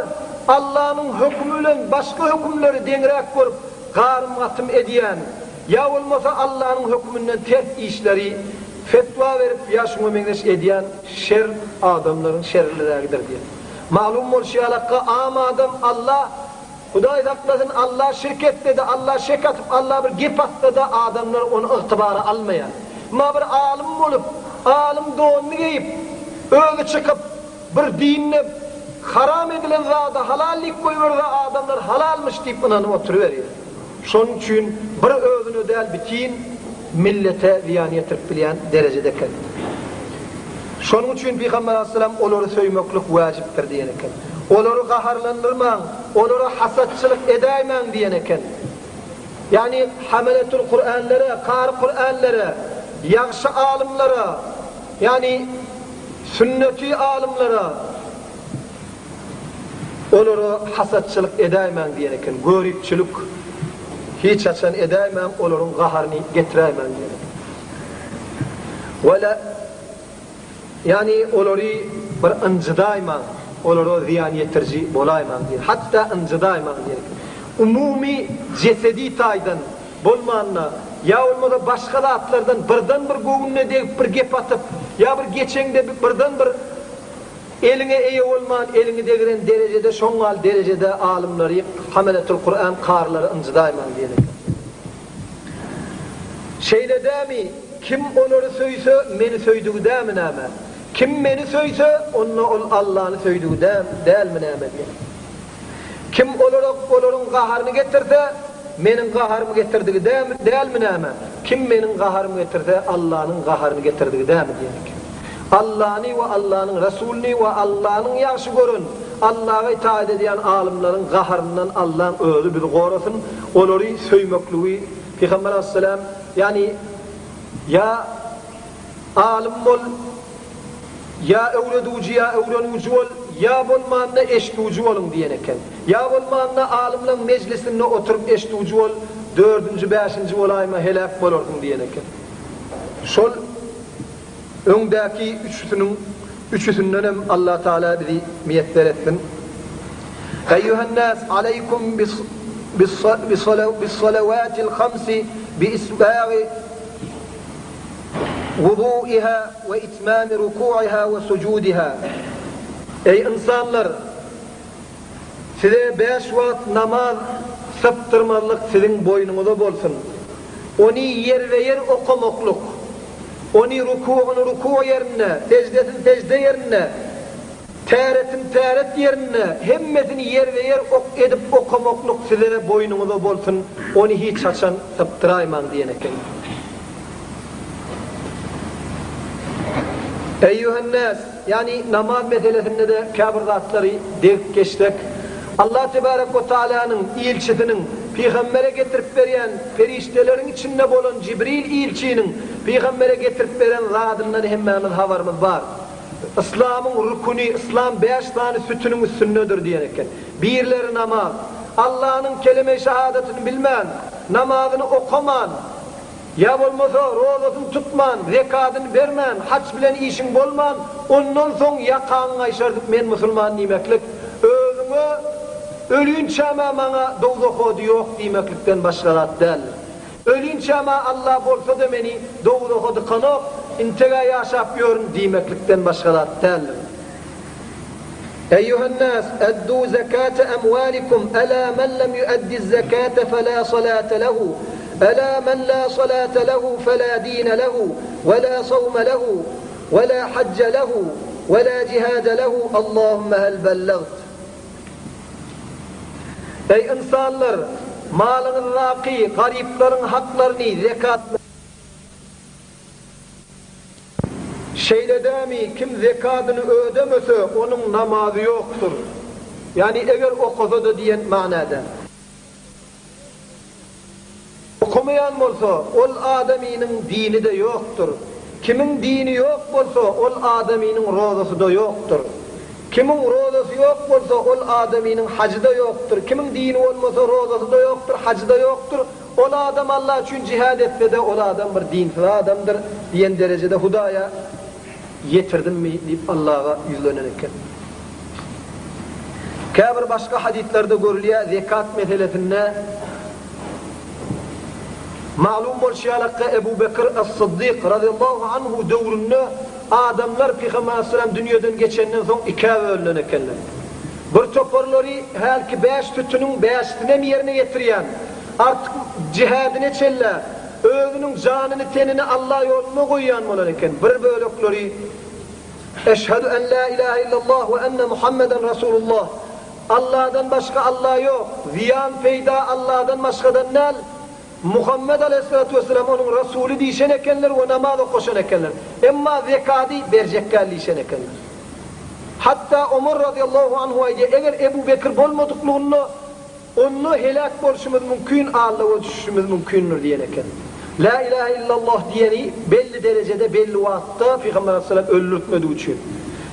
Allanyň hökümi bilen başga hökümleri deňräk görüp, garym-gatym edýän, ýa bolmasa Allanyň höküminden ters işleri Fetwa berip ýa şuňa meňzeş edýän şer adamlaryň şerlirägidir diýen. Maglum bolşy ýalakga am adam Alla, Hudaý saklasyn Alla şirk etsede, Alla şek atyp, Alla bir gep atsada adamlar ony ygtybara almaýar. Emma bir alym bolup, alym donuny geýip, özi çykyp, bir dinde haram edilen zady halal diýip goýberse adamlar halalmyş diýip ynanyp oturyberýär. Şonuň üçin bir özüne däl bitin millete zyýan ýetirip bilýän derejede eken. Şonuň üçin Pygamber aleyhisselam olary söýmeklik wäjipdir diýen eken. Olary gaharlandyrmaň, olara hasatçylyk edäýmäň diýen eken. Ýagny hameletul Kur'anlere, kary Kur'anlere, ýagşy alymlara, ýagny sünneti alymlara, Olara hasatçylyk edäýmäň diýen eken. Göripçilik hiç haçan edäýmäň, olaryň gaharyny getiräýmäň diýen eken. Wala ýagny olary bir ynjydaýmaň, olara zyýan ýetiriji bolaýmaň diýen. Hatda ynjydaýmaň diýen eken. Umumy jesedi taýdan bolmanda, ýa bolmasa başga zatlardan birden bir göwnüne degip bir gep atyp, ýa bir geçeňde birden bir Eliňe eýe bolman eliňi degiren derejede şoňňal derejede alymlary hameletul Kuran karylary ynjydaýmaň diýen eken. Şeýle dämi kim olary söýse meni söýdügi dämi näme? Kim meni söýse onda ol Allany söýdügi dälmi näme diýen. Kim olara olaryň gaharyny getirse, Meniň gaharymy getirdigi dälmi näme? Kim Meniň gaharymy getirse, Allanyň gaharyny getirdigi dälmi? diýen eken. Allany we Allanyň Resulyny we Allanyň ýagşy gören, Allaga itaat edýän alymlaryň gaharyndan Allaň özi bizi gorasyn, olary söýmekligi Pygamber aleyhisselam, ýagny, Ýa alym bol, Ýa öwrediji ýa öwreniji bol, ýa bolmanda eşdüji boluň diýen eken. Ýa bolmanda alymlaň mejlisinde oturyp eşdüji bol, dördünji, bäşinji bolaýma heläk bolarsyň diýen eken. Şol öňdäki üçüsiniň üçüsindenem Allatagala bizi miýesser etsin. Eýýuhennäs aleýkum bis-salawatil hamsi bi-isbagi Wudu'iha we itmami ruku'iha we sujudiha. Eý ynsanlar! Size bäş wagt namaz sypdyrmazlyk siziň boýnuňyza bolsun. Ony ýerbe-ýer okamaklyk, ony rukugyny ruku ýerinde, seždesini sežde ýerinde, täretini täret ýerinde, hemmesini ýerbe-ýer ok edip okamaklyk size boýnuňyza bolsun, ony hiç haçan sypdyraýmaň diýen eken. Eýýuhennäs, ýagny namaz meselesinde-de käbir zatlary degip geçsek, Allah tebarek we taalanyň ilçisiniň pygambere getirip berýän perişdeleriň içinde bolan Jibril ilçiniň pygambere getirip beren zadyndan hemmämiz habarymyz bar. Yslamyň rüküni, yslam bäş sany sütüniň üstündedir diýen eken. Birleri namaz. Allanyň keleme-i şahadatyny bilmän, namazyny okaman, Ýa bolmasa, rozasyny tutman, zekadyny bermän, haç bilen işiň bolman, ondan soň ýakaňy gaýşardyp men musulman diýmeklik, özüňe Ölinçäm-ä maňa dowzah ody ýok diýmeklikden başga zat däldir. Ölinçäm-ä Alla bolsa-da meni dowzaha dykanok, integ-ä ýaşap ýörün diýmeklikden başga zat däldir. Eýýuhen-nas, eddu zekate emwalikum, ela men lem ýueddi zekate fela salate lehu, ela men la salate lehu fela dine lehu, we la sawme lehu, we la hajje lehu, we la jihade lehu, Allahümme hel bellagt. Eý ynsanlar! Malyňyzdaky garyplaryň haklaryny, zekatlaryny, Şeýle dämi, kim zekadyny ödemese, onuň namazy ýokdur. Ýagny eger okasa-da diýen manada. Okamaýan bolsa, ol adamynyň dini-de ýokdur. Kimiň dini ýok bolsa, ol adamynyň rozasy-da ýokdur. Kimiň rozasy ýok bolsa, ol adamynyň hajy-da ýokdur. Kimiň dini bolmasa, rozasy-da ýokdur, hajy-da ýokdur. Ol adam Allah üçin jihad etse-de, ol adam bir dinsiz adamdyr diýen derejede Hudaýa ýetirdimmi diýip Allaha ýüzlenen eken. Käbir başga hadyslarda görülýär, zekat meselesinde maglum bolşy ýalakka Ebu Bekir as-Syddyk razyallahu anhu döwründe adamlar Pygamber aleyhisselam dünýeden geçenden soň ikä bölünen ekenler. Bir toparlary hälki bäş sütüniň bäşisinem ýerine ýetirýän, artyk jihädine çellä, özüniň janyny-tenini Allah ýolunda goýýan bolan eken. Bir bölekleri Eşhedü en la ilahe illallah we enne Muhammeden Rasulullah, Allahdan başga Allah ýok, zyýan peýda Allahdan başgadan däl, Muhammet aleýhissalatu wesselam onuň Rasuly diýşen ekenler we namaz okaşan ekenler. Emma zekady berjek däl diýşen ekenler. Hatda Omar razyýallahu anhu aýdýar, eger Ebu Bekir bolmadyklygynda onda heläk bolşumyz mümkin, aldawa düşüşimiz mümkindir diýen eken. La ilahe illallah diýeni belli derejede, belli wagtda Pygamber aleýhissalam öldürtmedigi üçin.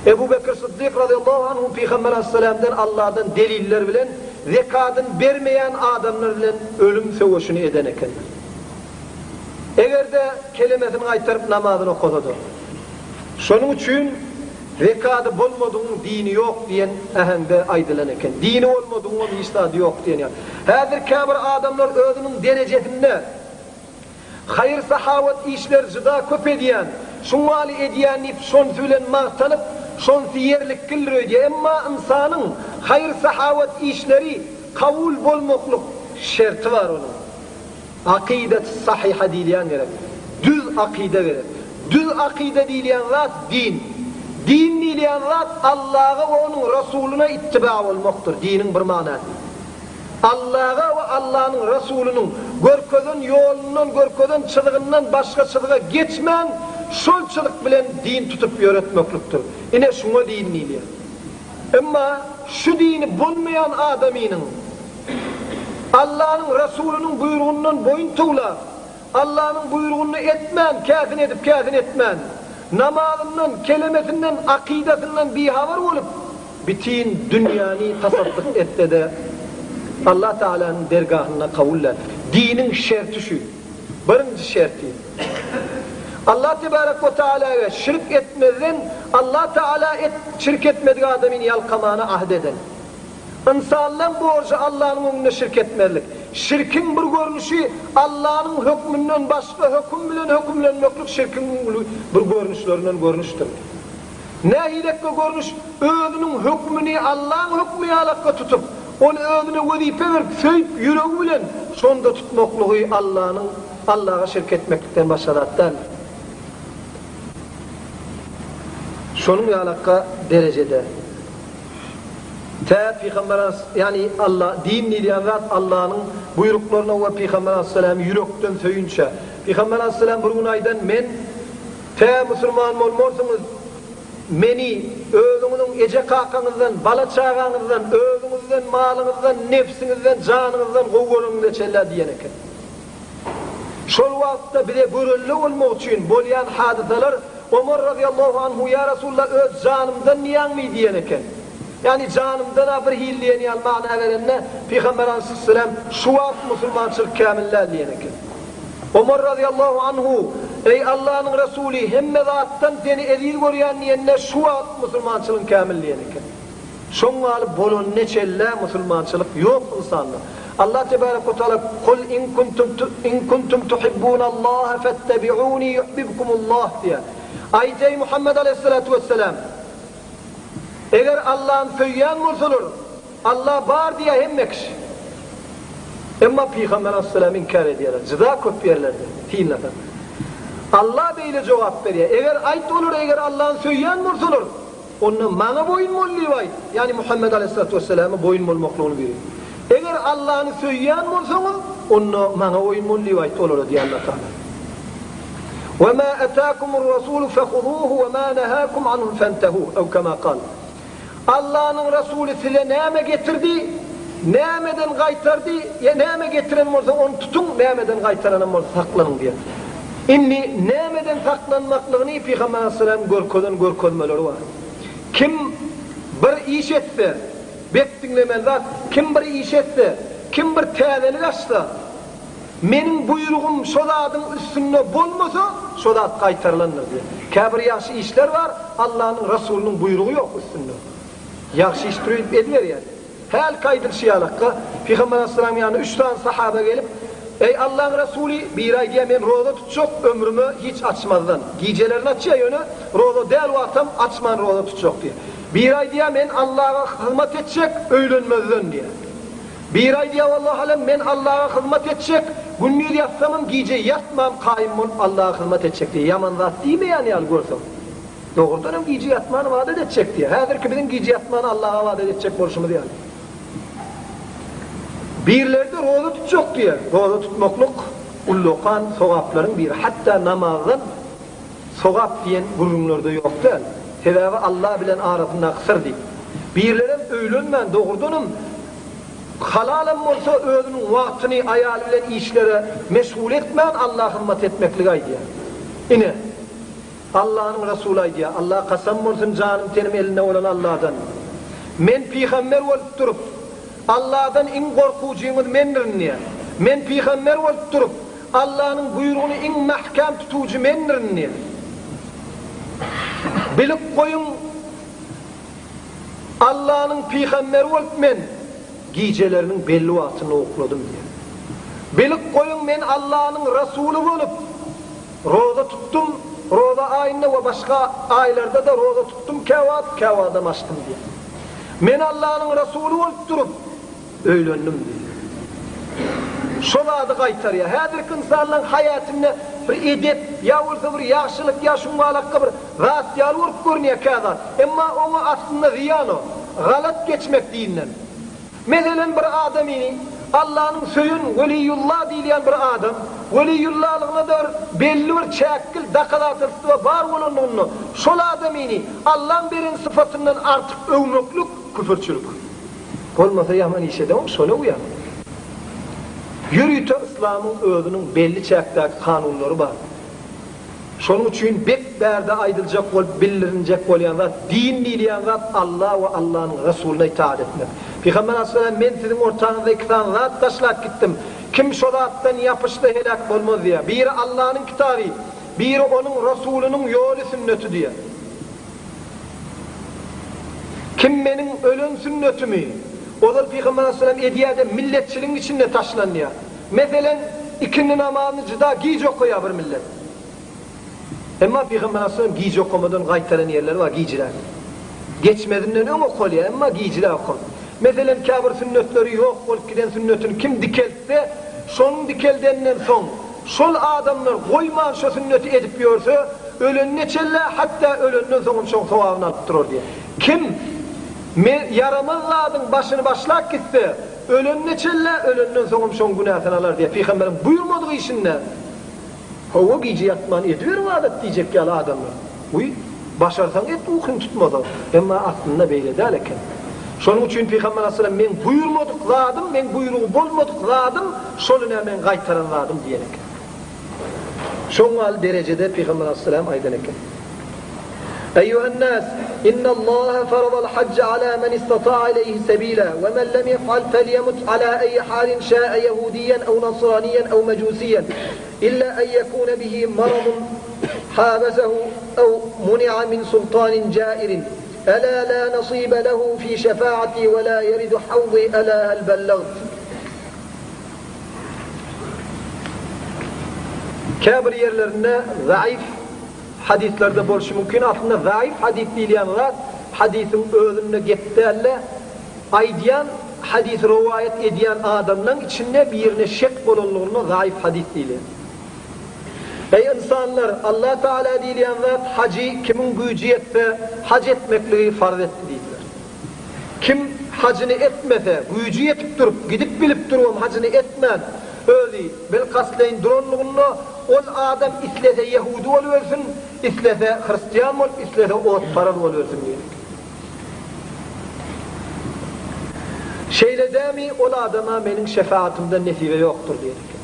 Ebu Bekir Syddyk razyýallahu anhu Pygamber aleýhissalamdan Allahdan deliller bilen Zekadyny bermeýän adamlar bilen ölüm söweşini eden ekenler. Eger-de kelemesini gaýtaryp namazyny okasa-da. Şonuň üçin zekady bolmadygyň dini ýok diýen äheňde aýdylan eken. Dini bolmadygyňam hiç zady ýok diýen ýaly. Häzir käbir adamlar özüniň derejesinde Haýyr-sahawat işleri juda köp edýän, şuňňaly edýän diýip şonsy bilen magtanyp, şonsy ýerlikgildir öýdýär. Emma ynsanyň haýyr-sahawat işleri kabul bolmaklyk şerti bar onuň. Akydaty sahyha diýilýän gerek. Düz akyda gerek. Düz akyda diýilýän zat din. Din diýilýän zat Allaga we onuň Rasulyna ittiba bolmakdyr, diniň bir manasy. Allaha we Allanyň Resulynyň görkezen ýolundan, görkezen çyzygyndan başga çyzyga geçmän, şol çyzyk bilen din tutup ýöretmeklikdir. Ine şuňa din diýilýär. Emma şu dini bolmaýan adamynyň Allanyň Resulynyň buýrugyndan boýun towlap, Allanyň buýrugyny etmän, käsini edip, käsini etmän, namazyndan, kelemesinden, akydasyndan bihabar bolup, bütin dünýäni tasaddyk etse-de, Allah Tagalanyň dergahynda kabul däl. Diniň şerti şu. Birinji şerti. Allah Tebarek we Taalaga şirk etmezden, Allah Taala et, şirk etmedik adamyny ýalkamana ahd eden. Ynsanlaň borjy Allanyň öňünde şirk etmezlik. Şirkiň bir görnüşi Allanyň hökmünden başga höküm bilen hökümlenmeklik şirkiň uly bir görnüşlerinden görnüşdir. Nähilekge görnüş özüniň hökmüni Allaň hökmi ýalakga tutup, ony özüne wezipe berip söýüp ýüregi bilen şonda tutmaklygy Allanyň Allaga şirk etmeklikden başga zat däldir. Şonuň ýalakga derejede. Tä Pygamber as, ýagny Alla, din diýilýän zat Allanyň buýruklaryna we Pygamber aleyhissalamy ýürekden söýünçä. Pygamber aleyhissalam bir gün aýdan, Men, tä musulman bolmarsyňyz, meni özüňiziň eje-kakaňyzdan, bala-çagaňyzdan, özüňizden, malyňyzdan, nebsiňizden, janyňyzdan gowy göreniňize çenli diýen eken. Şol wagtda bize görelde bolmak üçin bolýan hadysalar Omar razyýallahu anhu Ýa Resulallah öz janymdan diýýäňmi diýen eken. Ýagny janymdan-a bir hili diýen ýaly mana berende Pygamber aleyhisselam şu wagt musulmançylyk kämil däl diýen eken. Omar razyýallahu anhu Eý Allanyň Resuly hemme zatdan seni eziz görýän diýende şu wagt musulmançylygyň kämil diýen eken. Şoň ýaly bolanyna çenlä musulmançylyk ýok ynsanda. Allah tebarek we taala Kul in kuntum in kuntum tuhibbunallaha fettebi'uni yuhbibkumullah diýýär. Aýt eý Muhammed aleyhissalatu vesselam Eger Allany söýýän bolsalar, Allah bar diýýär hemme kişi. Emma Pygamber aleyhissalamy inkär edýärler. Jyda köp ýerlerde synlasaň. Allah beýle jogap berýär. Eger aýt olara eger Allany söýýän bolsalar, Onda maňa boýun bol diýip aýt, ýagny Muhammet aleýhissalatu wesselama boýun bolmaklygyny buýur. Eger Allany söýýän bolsaňyz, onda maňa boýun bol diýip aýt olara diýýär Allah Tagala. Ve ma atakumur rasulu fehuzuhu ve ma nehakum anhu fentehu ew kema kal. Allanyň Resuly size näme getirdi, nämeden gaýtardy, ýa näme getiren bolsa ony tutuň, nämeden gaýtaranam bolsa saklanyň diýýär. Indi nämeden saklanmaklygyny Pygamber aleyhisselam görkezen görkezmeleri bar. Kim bir iş etse, bek diňlemeli zat, kim bir iş etse, kim bir täzelik açsa, Meniň buýrugym şo zadyň üstünde bolmasa, şo zat gaýtarylandyr diýýär. Käbir ýagşy işler bar, Allanyň Resulynyň buýrugy ýok üstünde. Ýagşy işdir öýdüp ediberýär. Hälki aýdylyşy ýalakka, Pygamber aleyhissalamyň ýanyna üç sany sahaba gelip, Eý, Allaň Resuly, biri aýdýar, men roza tutjak, ömrüme hiç açmazdan. Gijelerini açýar, ýöne roza däl wagtam açman roza tutjak diýýär. Biri aýdýar, men Allaga hyzmat etjek, öýlenmezden diýýär. Biri aýdýar, Wallahu alem, men Allaha hyzmat etjek, gündiz ýatsamam, gije ýatman kaýym bolup Allaha hyzmat etjek diýýär. Ýaman zat diýmeýän ýaly görseň. Dogrudanam gije ýatman ybadat etjek diýýär. Häzirki biziň gije ýatman Allaha ybadat etjek bolşumyz ýaly. Birleri-de roza tutjak diýýär. Roza tutmaklyk ullakan sogaplaryň biri. Hatda namazdan Sogap diýen gürrüňlerde ýok däl. Sebäbi Alla bilen arasyndaky syr diýip. Birlerem öýlenmän dogrudanam halalam bolsa özüniň wagtyny aýaly bilen işlere meşgul etmän Alla hyzmat etmekligi aýdýar. Ine, Allanyň Resuly aýdýar, Alla kasam bolsun janym tenim elinde bolan Alladan. Men pygamber bolup durup, Alladan iň gorkujyňyz mendirin diýýär. Men pygamber bolup durup, Allanyň buýrugyny iň mähkäm tutujy mendirin diýýär. Bilip goýuň, Allanyň pygamberi bolup men gijeleriniň belli wagtynda ukladym diýýär. Bilip goýuň, men Allanyň rasuly bolup roza tutdum, roza aýynda we başga aýlarda-da roza tutdum käwagt, käwagtam açdym diýýär. Men Allanyň rasuly bolup durup, Öýlendim diýdi. Şo zady gaýtarýar. Häzirki ynsanlaryň haýatynda bir edep, ýa bolsa bir ýagşylyk, ýa şuňalakga bir zat ýaly bolup görünýär kä zat. Emma oňa aslynda zyýan o. Galat geçmek dinden. Meselem bir adamyny Allanyň söýen weliýulla diýilýän bir adam, weliýullalygyna-da bir belli bir çäkgil dokazatelstwo bar bolanlygynda şol adamyny Allaň beren sypatyndan artyk öwmeklik küfürçilik. Bolmasa ýaman iş edeňok şony öwýäň. Ýörite yslamyň özüniň belli çäkdäki kanunlary bar. Şonuň üçin bek bärde aýdyljak bolup bildirinjek bolýan zat din diýilýän zat Alla we Allanyň Resulyna itaat etmek. Pygamber aleyhisselam men siziň ortaňyzda iki sany zat taşlap gitdim. Kim şo zatdan ýapyşsa heläk bolmaz diýýär. Biri Allanyň kitaby, biri onuň Resulynyň ýoly sünneti diýýär. Kim meniň ölen sünnetimi, ozal Pygamber aleyhisselam edýärdi, milletçiligiň içinde taşlanýar. Meselen, ikindi namazyny juda giç okaýar bir millet. Emma Pygamber aleyhisselam giç okamadan gaýtaran ýerleri bar, gijräk. Geçmezinden öň okalýar, emma gijräk okal. Meselem, käbir sünnetleri ýok bolup giden sünnetini kim dikeltse, şonuň dikeldeninden soň, Şol adamlar goýman şo sünneti edip ýörse, ölenine çenli, hatda ölenden soňam şoň sogabyny alyp durar diýýär. Kim me ýaramaz zadyň başyny başlap gitse, ölenine çenli, ölenden soňam şoň günäsini alar diýýär. Pygamberiň buýurmadyk işinde, Hawa, gije ýatman ediber ybadat diýjek ýaly adamlar. Wiý, başarsaň et ukyň tutmasa. Emma aslynda beýle däl eken. Şonuň üçin Pygamber aleyhisselam meň buýurmadyk zadym, meň buýrugy bolmadyk zadym, şol ine meň gaýtaran zadym diýen eken. Şoň ýaly derejede Pygamber aleyhisselam aýdan eken. Eýýuhen-nas, innallaha faradal hajja ala men istata'a ileýhi sebila, we men lem yef'al felyemut ala eýyi halin şa'a ýehudiýen ew nasraniýen ew mejusiýen. Illa en yekune bihi maradun habesehu ew muni'a min sultanin jairin. Ela la nasibe lehu fi şefaati ve la yeridu havzi ela hel bellagt. Käbir ýerlerinde zaif hadyslarda bolşy mümkin. Aslynda zaif hadys diýilýän zat hadysyň özünde gep däl-de, Aýdýan, hadysy rowaýat edýän adamlaň içinde birine şek bolanlygyna zaif hadys diýilýär. Eý ynsanlar! Allah Tagala diýilýän zat hajy kimiň güýji ýetse haj etmekligi farz etdi diýdiler. Kim. hajyny etmese, güýji ýetip durup, gidip bilip durubam hajyny etmän, özi bilkastlaýyn duranlygynda, ol adam islese ýehudy bolup ölsün, islese hristian bolup, islese otparaz bolup ölsün diýen eken. Şeýle dämi, ol adama meniň şefaatymdan nesibe ýokdur diýen eken.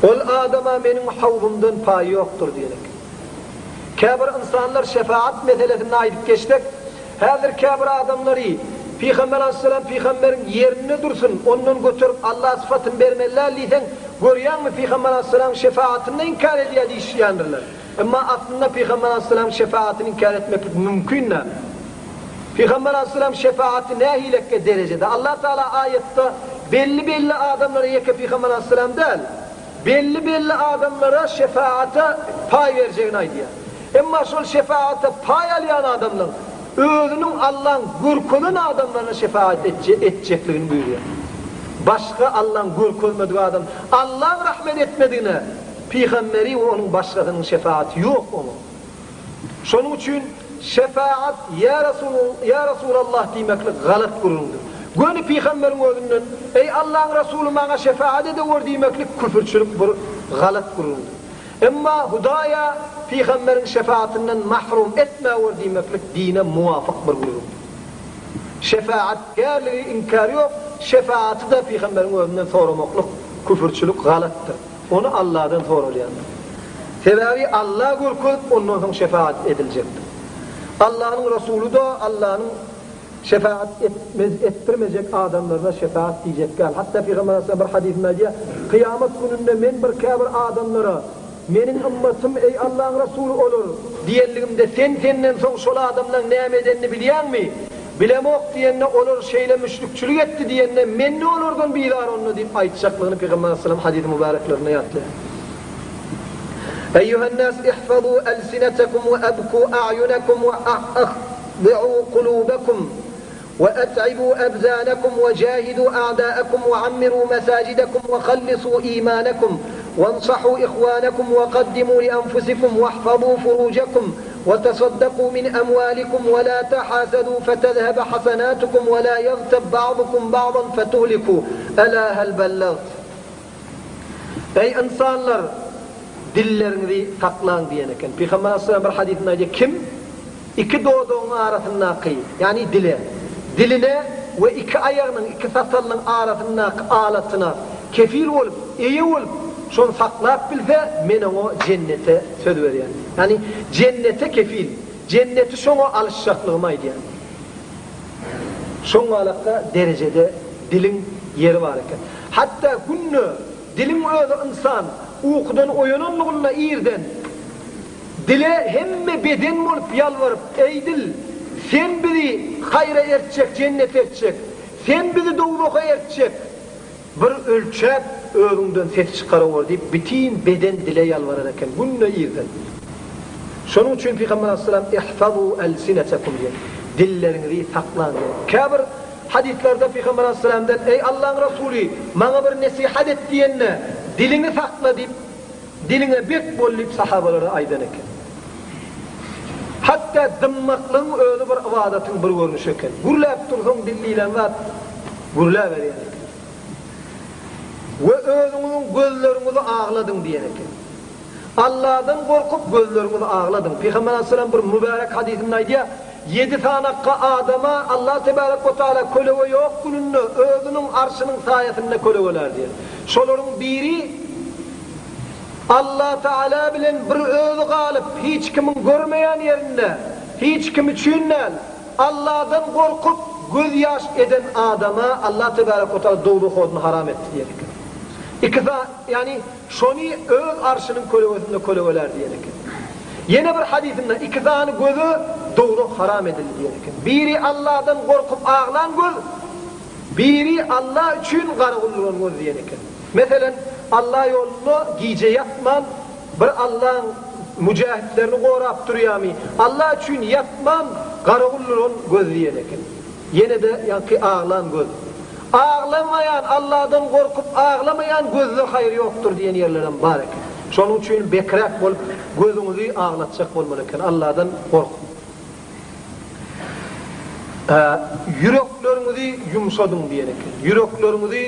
Ol adama meniň hawzumdan paý ýokdur diýen eken. Käbir ynsanlar şefaat meselesinde aýdyp geçsek, häzir käbir adamlary Pygamber aleyhisselam pygamberiň ýerinde dursun, ondan göterip Alla sypatyny bermeli däl diýseň, görýäňmi Pygamber aleyhisselamyň şefaatyny inkär edýär diýişýändirler. Emma aslynda Pygamber aleyhisselamyň şefaatyny inkär etmeklik mümkin däl. Pygamber aleyhisselam şefaaty nähilekge derejede? Allah Taala aýatda belli-belli adamlara ýeke Pygamber aleyhisselam däl, belli-belli adamlara şefaata paý berjegini aýdýar. Emma şol şefaata paý alýan adamlaryň özüniň Allaň görkezen adamlaryna şefaat etjekligini buýurýar. Başga Allaň görkezmedik adam, Allaň rahmet etmedigine pygamberi we onuň başgasynyň şefaaty ýok oňa. Şonuň üçin şefaat ýa Resul, ýa Resulallah diýmeklik galat gürrüňdir. Göni pygamberiň özünden, Eý Allaň Resuly maňa şefaat edewür diýmeklik küfürçilik bir galat gürrüňdir. Emma Hudaýa pygamberiň şefaatyndan mahrum etmäwür diýmeklik dine muwafyk bir gürrüňdir. Şefaatgärligi inkär ýok, şefaaty-da pygamberiň özünden soramaklyk küfürçilik galatdyr. Ony Alladan soralýandyr. Sebäbi Alla görkezip, ondan soň şefaat ediljekdir. Allanyň Resuly-da Allanyň şefaat etmez, etdirmejek adamlaryna şefaat diýjek däl. Hatda Pygamber aleyhisselam bir hadysynda aýdýar, Kyýamat gününde men bir käbir adamlara, Meniň ymmatym, eý Allaň Resuly olar! Diýenligimde, Sen senden soň şol adamlaň näme edenini bilýäňmi? Bilemok diýende, olar şeýle müşrikçilik etdi diýende, men-de olardan bizar onda diýip aýtjaklygyny Pygamber aleyhisselam hadys-y mübäreklerinde ýatlaýar. Eýýuhen-nas ihfazû elsinetekum we ebkû a'ýunekum we ahdi'û kulubekum we et'ibû ebdânekum we jâhidû a'dâekum we ammirû mesâcidekum we hallisû îmânekum wensahû ihwânekum we kaddimû li enfusikum wahfazû furucekum وتصدقوا من أموالكم ولا تحاسدوا فتذهب حسناتكم ولا يغتب بعضكم بعضا فتهلكوا ألا هل بلغت Eý ynsanlar, dilleriňizi saklaň diýen eken. Pygamber aleyhisselam bir hadysynda aýdýar, kim iki dodagyň arasyndaky, ýagny dile, diline we iki aýagynyň, iki satalynyň arasyndaky alatyna kefil bolup, eýe bolup, şony saklap bilse, men oňa jennete söz berýän. Ýagny jennete kefil, jenneti şoňa alyşjaklygymy aýdýan. Şoňalakda derejede diliň ýeri bar eken. Hatda günde diliň özi ynsan ukudan oýananlygynda irden dile hemme beden bolup ýalbaryp, Eý dil, sen bizi haýra ertjek, jennete ertjek, sen bizi dowzaha ertjek, Bir ölçäp özüňden ses çykarawor diýip bitin beden dile ýalbarar eken günde irden. Şonuň üçin Pygamber aleyhisselam ihfazu elsinetekum diýen, dilleriňizi saklaň diýen. Käbir hadyslarda Pygamber aleyhisselamdan eý Allaň Resuly maňa bir nesihat et diýende diliňi sakla diýip diliňe bek bol diýip sahabalara aýdan eken. Hatda dymmaklygyň özi bir ybadatyň bir görnüşi eken. Gürläp dursaň dil diýlen zat Gürläberýän eken. We özüňiziň gözleriňizi agladyň diýen eken. Alladan gorkup gözleriňizi agladyň. Pygamber aleyhisselam bir mübärek hadysynda aýdýar, Ýedi sanakga adama Allah tebarek we taala kölege ýok gününde özüniň arşynyň saýasynda kölegelär diýen. Şolaryň biri Allah taala bilen bir özi galyp hiç kimiň görmeýän ýerinde, hiç kim üçin däl, Allahdan gorkup göz ýaş eden adama Allah tebarek we taala dowzah oduny haram etdi diýen eken. Iki sa ýagny şony öz arşynyň kölegesinde kölegelär diýen eken. Ýene bir hadysynda iki sany göze dowzah haram edildi diýen eken. Biri Allahdan gorkup aglan göz, biri Allah üçin garagulduran göz diýen eken. Meselen, Allah ýolunda gije ýatman Bir Allaň müjähitlerini gorap durýamy? Alla üçin ýatman garawul duran göz diýen eken. Ýene-de ýaňky aglan göz. Aglamaýan, Alladan gorkup aglamaýan gözde haýyr ýokdur diýen ýerlerem bar eken. Şonuň üçin bekräk bolup gözüňizi aglatjak bolmaly eken Alladan gorkup. Ýürekleriňizi ýumşadyň diýen eken. Ýürekleriňizi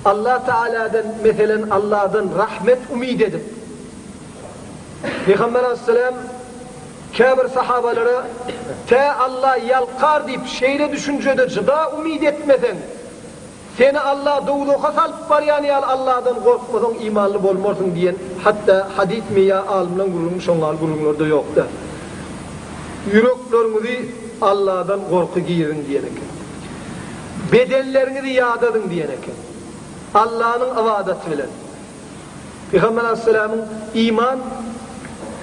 Allah Tagaladan, meselen, Allahdan rahmet umyt edip, Pygamber aleyhisselam käbir sahabalara tä Allah ýalkar diýip şeýle düşünjede jyda umyt etmeseň, Seni Allah dowzaha salyp barýan ýaly Allahdan gorkmasaň imanly bolmarsyň diýen hatda hadysmy ýa alymlaň gürrüňi şoň ýaly gürrüňlerde ýok däl. Ýürekleriňizi Allahdan gorky giriziň diýen eken. Bedenleriňizi ýadadyň diýen eken. Allahnyň ybadaty bilen. Pygamber aleyhisselamyň iman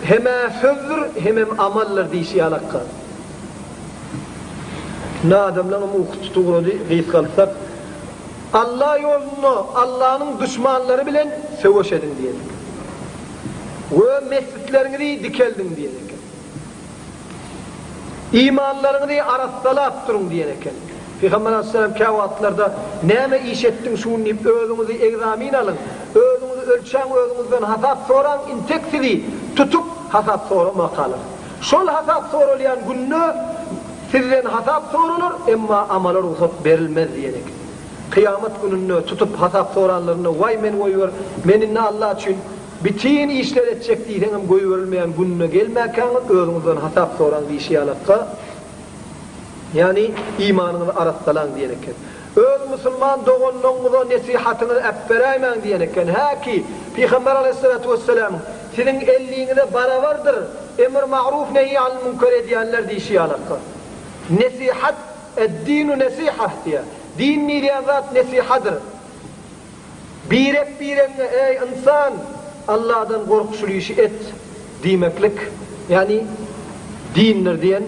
hem-ä sözdür, hemem amaldyr diýşi ýalakka. Indi adamlaňam ukusy tutup ugrady, gysgaltsak, Alla ýolunda Allanyň duşmanlary bilen söweş ediň diýen eken. We mesjitleriňizi dikeldiň diýen eken. Imanlaryňyzy arassalap duruň diýen eken. Pygamber aleyhisselam käwagtlarda näme iş etdiň şu gün diýip özüňizi egzamin alyň, özüňizi ölçäň özüňizden hasap soraň intek sizi tutup hasap soramakalar. Şol hasap soralýan günde sizden hasap soralar emma amala rugsat berilmez diýen eken. Kyýamat gününde tutup hasap soranlarynda waý meni goýber men indi Allah üçin Bitin işler etjek diýseňem goýberilmeýän gününe gelmäkäňiz özüňizden hasap soraň diýşi ýalakka, ýagny imanyňyzy arassalaň diýen eken. Öz musulman doganlaryňyza nesihatyňyzy äpberäýmäň diýen eken. Häki, Pygamber aleýhissalatu wessalamyň, Siziň elliňize barabardyr emr ma'ruf nehi anil münker edýänler diýşi ýalakka. Nesihat, Ed-dinu nesihah diýýär. Din diýilýän zat nesihadyr. Birek-biregiňe, Eý, ynsan! Allahdan gork, şul işi et! diýmeklik, ýagny dindir diýen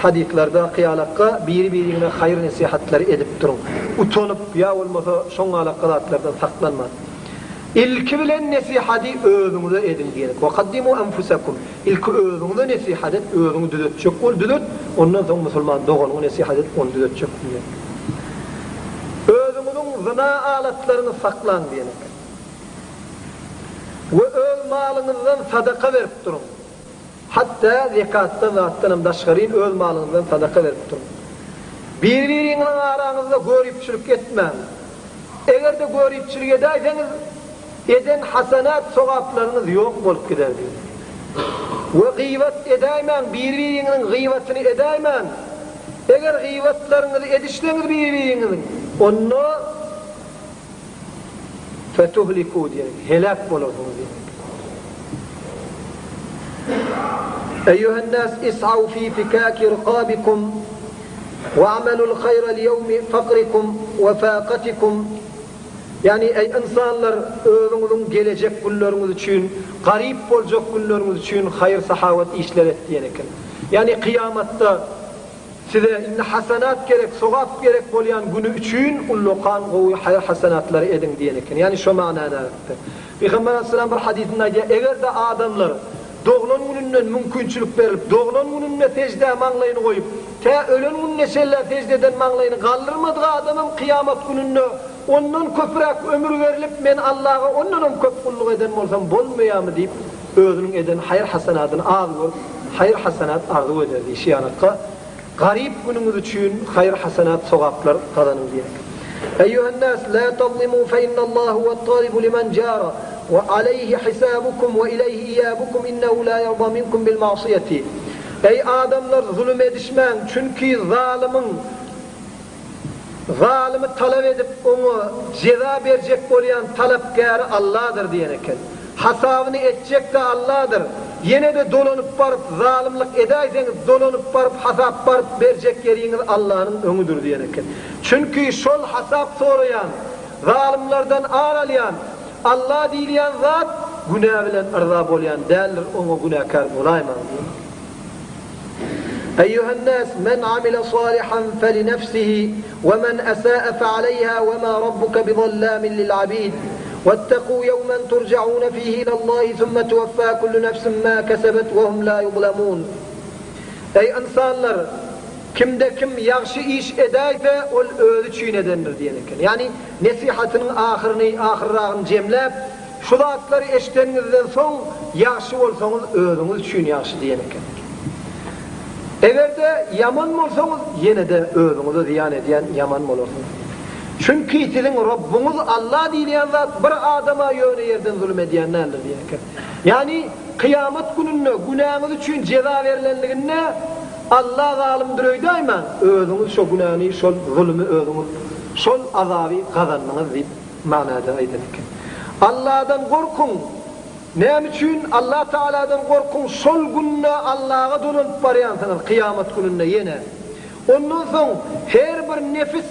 hadyslardaky ýalakka biri-biriňe haýyr-nesihatlary edip duruň. Utanyp ýa bolmasa şoňňalakga zatlardan saklanman. Ilki bilen nesihady özüňize ediň diýenik. Wekaddimu enfusekum. Ilki özüňize nesihat et, özüňi düzetjek bol, düzet, ondan soň musulman doganyňa nesihat et, ony düzetjek bol diýen. Özüňiziň zyna alatlaryňy saklaň diýen eken. We öz malyňyzdan sadaka berip duruň. Hatda zekatdan zatdanam daşgaryn öz malyňyzdan sadaka berip duruň. Biri-biriňiziň araňyzda göripçilik etmäň. Eger-de göripçilik edäýseňiz, eden hasanat sogaplaryňyz ýok bolup gider diýdi. We gybat edäýmäň, biri-biriňiziň gybatyny edäýmäň. Eger gybatlaryňyzy edişseňiz biri-biriňiziň, onda fetuhliku diýen, heläk bolarsyňyz diýen. Eýýuhen-nas is'aw fi fikaki riqabikum wa'malul haýra liýewmi fakrikum we faqatikum Ýagny, eý ynsanlar, özüňiziň gelejek günleriňiz üçin, garyp boljak günleriňiz üçin haýyr-sahawat işler et diýen eken. Ýagny, kyýamatda size indi hasanat gerek, sogap gerek bolýan güni üçin ullakan gowy haýyr-hasanatlary ediň diýen eken. Ýagny, şo manada aýtdy. Pygamber aleyhisselam bir hadysynda aýdýar, Eger-de adamlar doglan gününden mümkinçilik berlip, doglan gününde seždä maňlaýyny goýup, tä ölen gününe çenlä seždeden maňlaýyny galdyrmadyk adamam kyýamat gününde ondan köpräk ömür berlip, men Allaha ondanam köp gulluk eden bolsam bolmaýarmy diýip, özüniň eden haýyr-hasanadyny az görüp, haýyr-hasanat arzuw eder diýşi ýalaka, garyp günüňiz üçin haýyr-hasanat sogaplar gazanyň diýen eken. Eýýuhen-nas, la tazlimû fe innallaha huwet-talibu limen jara we aleýhi hisabukum we ileýhi iýabukum innehu la ýerda minkum bil ma'syýeti. Eý adamlar zulum edişmäň, çünki zalymyň zalymy talap edip oňa jeza berjek bolýan talapgäri Alladyr diýen eken. Hasabyny etjek-de Alladyr. Ýene-de dolanyp baryp zalymlyk edäýseňiz dolanyp baryp hasap baryp berjek ýeriňiz Allanyň öňüdir diýen eken. Çünki şol hasap soraýan, zalymlardan ar alýan Alla diýilýän zat günä bilen yrza bolýan däldir, oňa günäkär bolaýmaň diýen eken. Eýýuhen-nas, men amile salihan felinefsihi, we men esâe fealeyhâ we mâ rabbuke bizallamin lil-abid. Wettekû ýewmen turja'ûne fîhî ilallâhi sümme tuweffâ kullu nefsin mâ kesebet we hum lâ yuzlemûn. Eý ynsanlar! Kimde kim ýagşy iş edäýse, ol özi üçin edendir diýen eken. Ýagny nesihatynyň ahyryny, ahyrragyny jemläp, Şu zatlary eşideniňizden soň, ýagşy bolsaňyz özüňiz üçin ýagşy diýen eken. Eger-de ýaman bolsaňyz, ýene-de özüňize zyýan edýän ýaman bolarsyňyz. Çünki siziň Robbuňyz Alla diýilýän zat bir adama ýöne ýerden zulum edýän däldir diýen eken. Ýagny, kyýamat gününde günäňiz üçin jeza berlenliginde Alla zalymdyr öýdäýmäň, özüňiz şo günäni, şol zulumy özüňiz, şol azaby gazandyňyz diýip manada aýdan eken. Alladan gorkuň! Näme üçin Allah Tagaladan gorkuň, şol günde Allaga dolanyp barýansyňyz, kyýamat gününde ýene. Ondan soň her bir nefis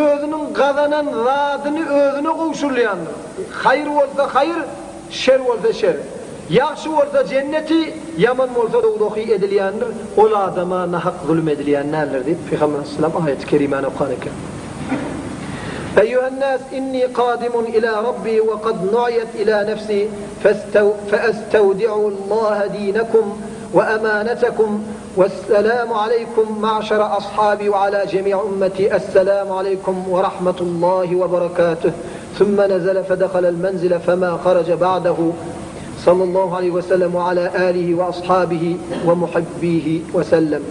özüniň gazanan zadyny özüne gowşurylýandyr. Haýyr bolsa haýyr, şer bolsa şer. Ýagşy bolsa jenneti, ýaman bolsa dowzahy edilýändir, ol adama nahak zulum edilýän däldir diýip, Pygamber aleyhisselam aýaty-kerimäni okan eken. Eýýuhen-nas inni kadimun ila Rabbi we kad nu'yet ila nefsi feestewdi'ullaha dinekum we emanetekum wesselamu aleýkum ma'şara ashabi we ala jemi'i ummeti esselamu aleýkum we rahmetullahi we berekatuh sümme nezele fedehalel menzile fema haraje ba'dehu sallallahu aleýhi we sellem we ala alihi we ashabihi we muhibbihi we sellem.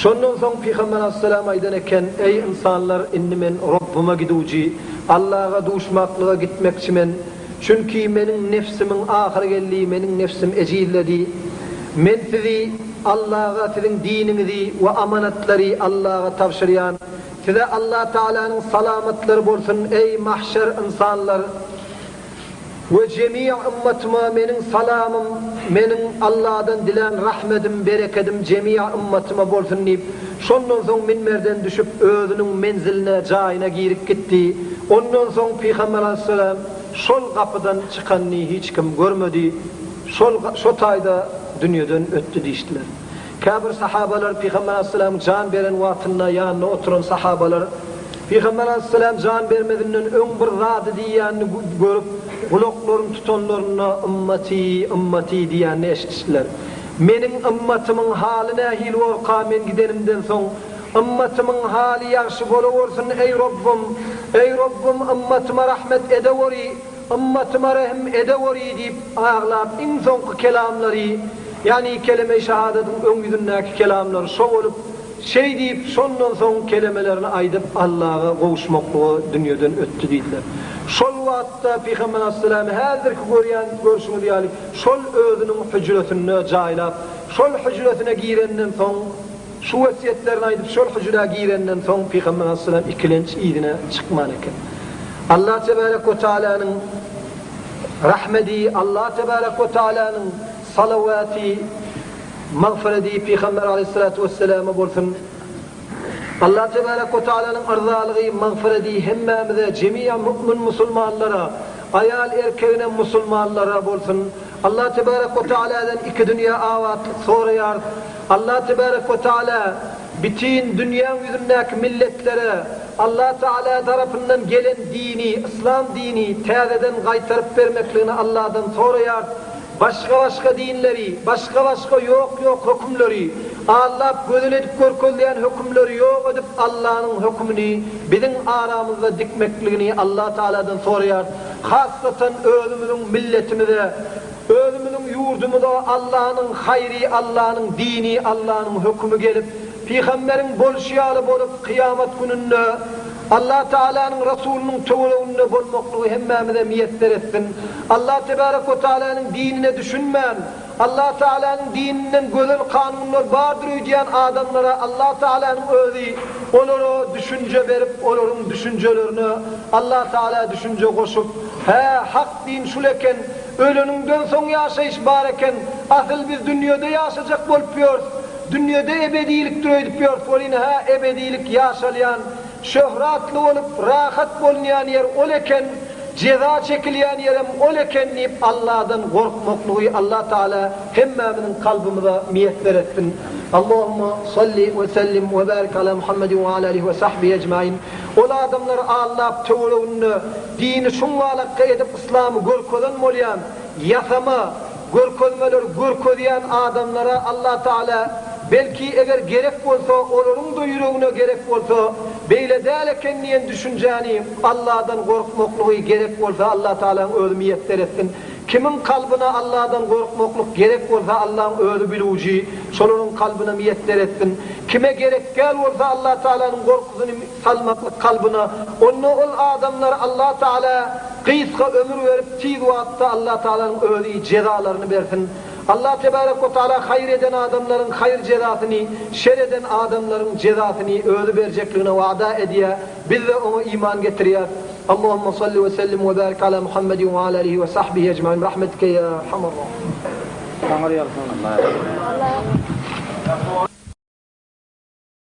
Şondan soň Pygamber aleyhisselam aýdan eken, Eý ynsanlar, indi men Robbuma giduwjy, Allaga duşmaklyga gitmekçi men. Çünki meniň nefsimiň ahyry geldi, meniň nefsim ejizledi. Men sizi Allaga, siziň diniňizi we amanatlary Allaga tabşyrýan. Size Allah Tagalanyň salamatlary bolsun, eý mahşer ynsanlar! We jemi ymmatyma meniň salamym, meniň Alladan dilän rahmedim, berekedim jemi ymmatyma bolsun diýip, şondan soň minberden düşüp, özüniň menziline, jaýyna girip gitdi. Ondan soň Pygamber aleýhissalam şol gapydan çykanyny hiç kim görmedi. Şol şo taýda dünýeden ötdi diýişdiler. Käbir sahabalar Pygamber aleýhissalamyň jan beren wagtynda ýanynda oturan sahabalar Pygamber aleýhissalam jan bermezinden öň bir zady diýýänini görüp, gulaklaryny tutanlarynda Ymmaty, ymmaty diýýänini eşidişdiler. Meniň ymmatymyň haly nähili borka men gidenimden soň? Ymmatymyň haly ýagşy bolawersin eý Robbum! Eý Robbum ymmatyma rahmet edeweri! Ymmatyma rehim edeweri diýip aglap iň soňky kelamlary, ýagny keleme-i şahadatyň öň ýüzündäki kelamlary şo bolup, şeý diýip şondan soň kelemelerini aýdyp Allaga gowuşmaklyga dünýeden ötdi diýdiler. Şol wagtda Pygamber aleyhisselam häzirki görýän görşüňiz ýaly şol özüniň hüjresinde jaýlap, şol hüjresine girenden soň, Şu wesýetlerini aýdyp şol hüjrä girenden soň Pygamber aleyhisselam ikilenç yzyna çykman eken. Allah tebarek we taalanyň rahmedi, Allah tebarek we taalanyň salawaty, magfyredi Pygamber aleyhissalatu wesselama bolsun. Allah tebarek we taalanyň yrzalygy, magfyredi hemmämize, jemi'a mu'min musulmanlara, aýal erkegine musulmanlara bolsun. Allah tebarek we taaladan iki dünýä abatlyk soraýarys. Allah tebarek we taala bütin dünýäň ýüzündäki milletlere Allah taala tarapyndan gelen dini, yslam dini täzeden gaýtaryp bermekligini Allahdan soraýarys. Başga-başga dinleri, başga-başga ýok-ýok hökümleri, aldap gözel edip görkezilýän hökümleri ýok edip Allanyň hökümini biziň aramyzda dikmekligini Allah taaladan soraýarys. Hassatan özümiziň milletimize, özümiziň ýurdumyza Allanyň haýry, Allanyň dini, Allanyň hökümi gelip, Pygamberiň bolşy ýaly bolup, kyýamat gününde Allah Tagalanyň Rasulynyň töwereginde bolmaklygy hemmämize miýesser etsin. Allah Tebarek we Tagalanyň dinine düşünmän, Allah Tagalanyň dininden gözel kanunlar bardyr öýdýän adamlara Allah Tagalanyň özi olara düşünje berip, olaryň düşünjelerine Allah Tagala düşünje goşup, Hä, hak din şul eken, öleniňden soň ýaşaýyş bar eken, asyl biz dünýede ýaşajak bolup ýörüs, dünýede ebedilikdir öýdüp ýörüs welin, hä, ebedilik ýaşalýan, şöhratly bolup, rahat bolunýan ýer ol eken, Jeza çekilýän ýerem ol eken diýip Allahdan gorkmaklygy Allah Taala hemmämiziň kalbymyza miýesser etsin. Allahumma salli we sellim we barik ala Muhammedin we ala alihi we sahbihi ecmain. Ol adamlar aldap töwereginde dini şuňňalakga edip yslamy görkezen bolýan ýasama Görkezmeleri görkezýän adamlara Allah Tagala, belki eger gerek bolsa, olaryň-da ýüregine gerek bolsa, beýle däl eken diýen düşünjäni, Allahdan gorkmaklygy gerek bolsa Allah Tagalaň özi miýesser etsin. Kimiň kalbyna Allahdan gorkmaklyk gerek bolsa Allaň özi bilujy, şolaryň kalbyna miýesser etsin. Kime gerek däl bolsa Allah Tagalanyň gorkusyny salmaklyk kalbyna, onda ol adamlara Allah Tagala gysga ömür berip tiz wagtda Allah Tagalanyň özi jezalaryny bersin. Allah Tebarek we Taala haýyr eden adamlaryň haýyr jezasyny, şer eden adamlaryň jezasyny özi berjekligine wada edýär. Biz-de oňa iman getirýäs. Allahumma salli we sellim we barik ala Muhammedin we ala alihi we sahbihi ecmain bi rahmetike ya erhamer rahimin. Taňry ýalkasyn.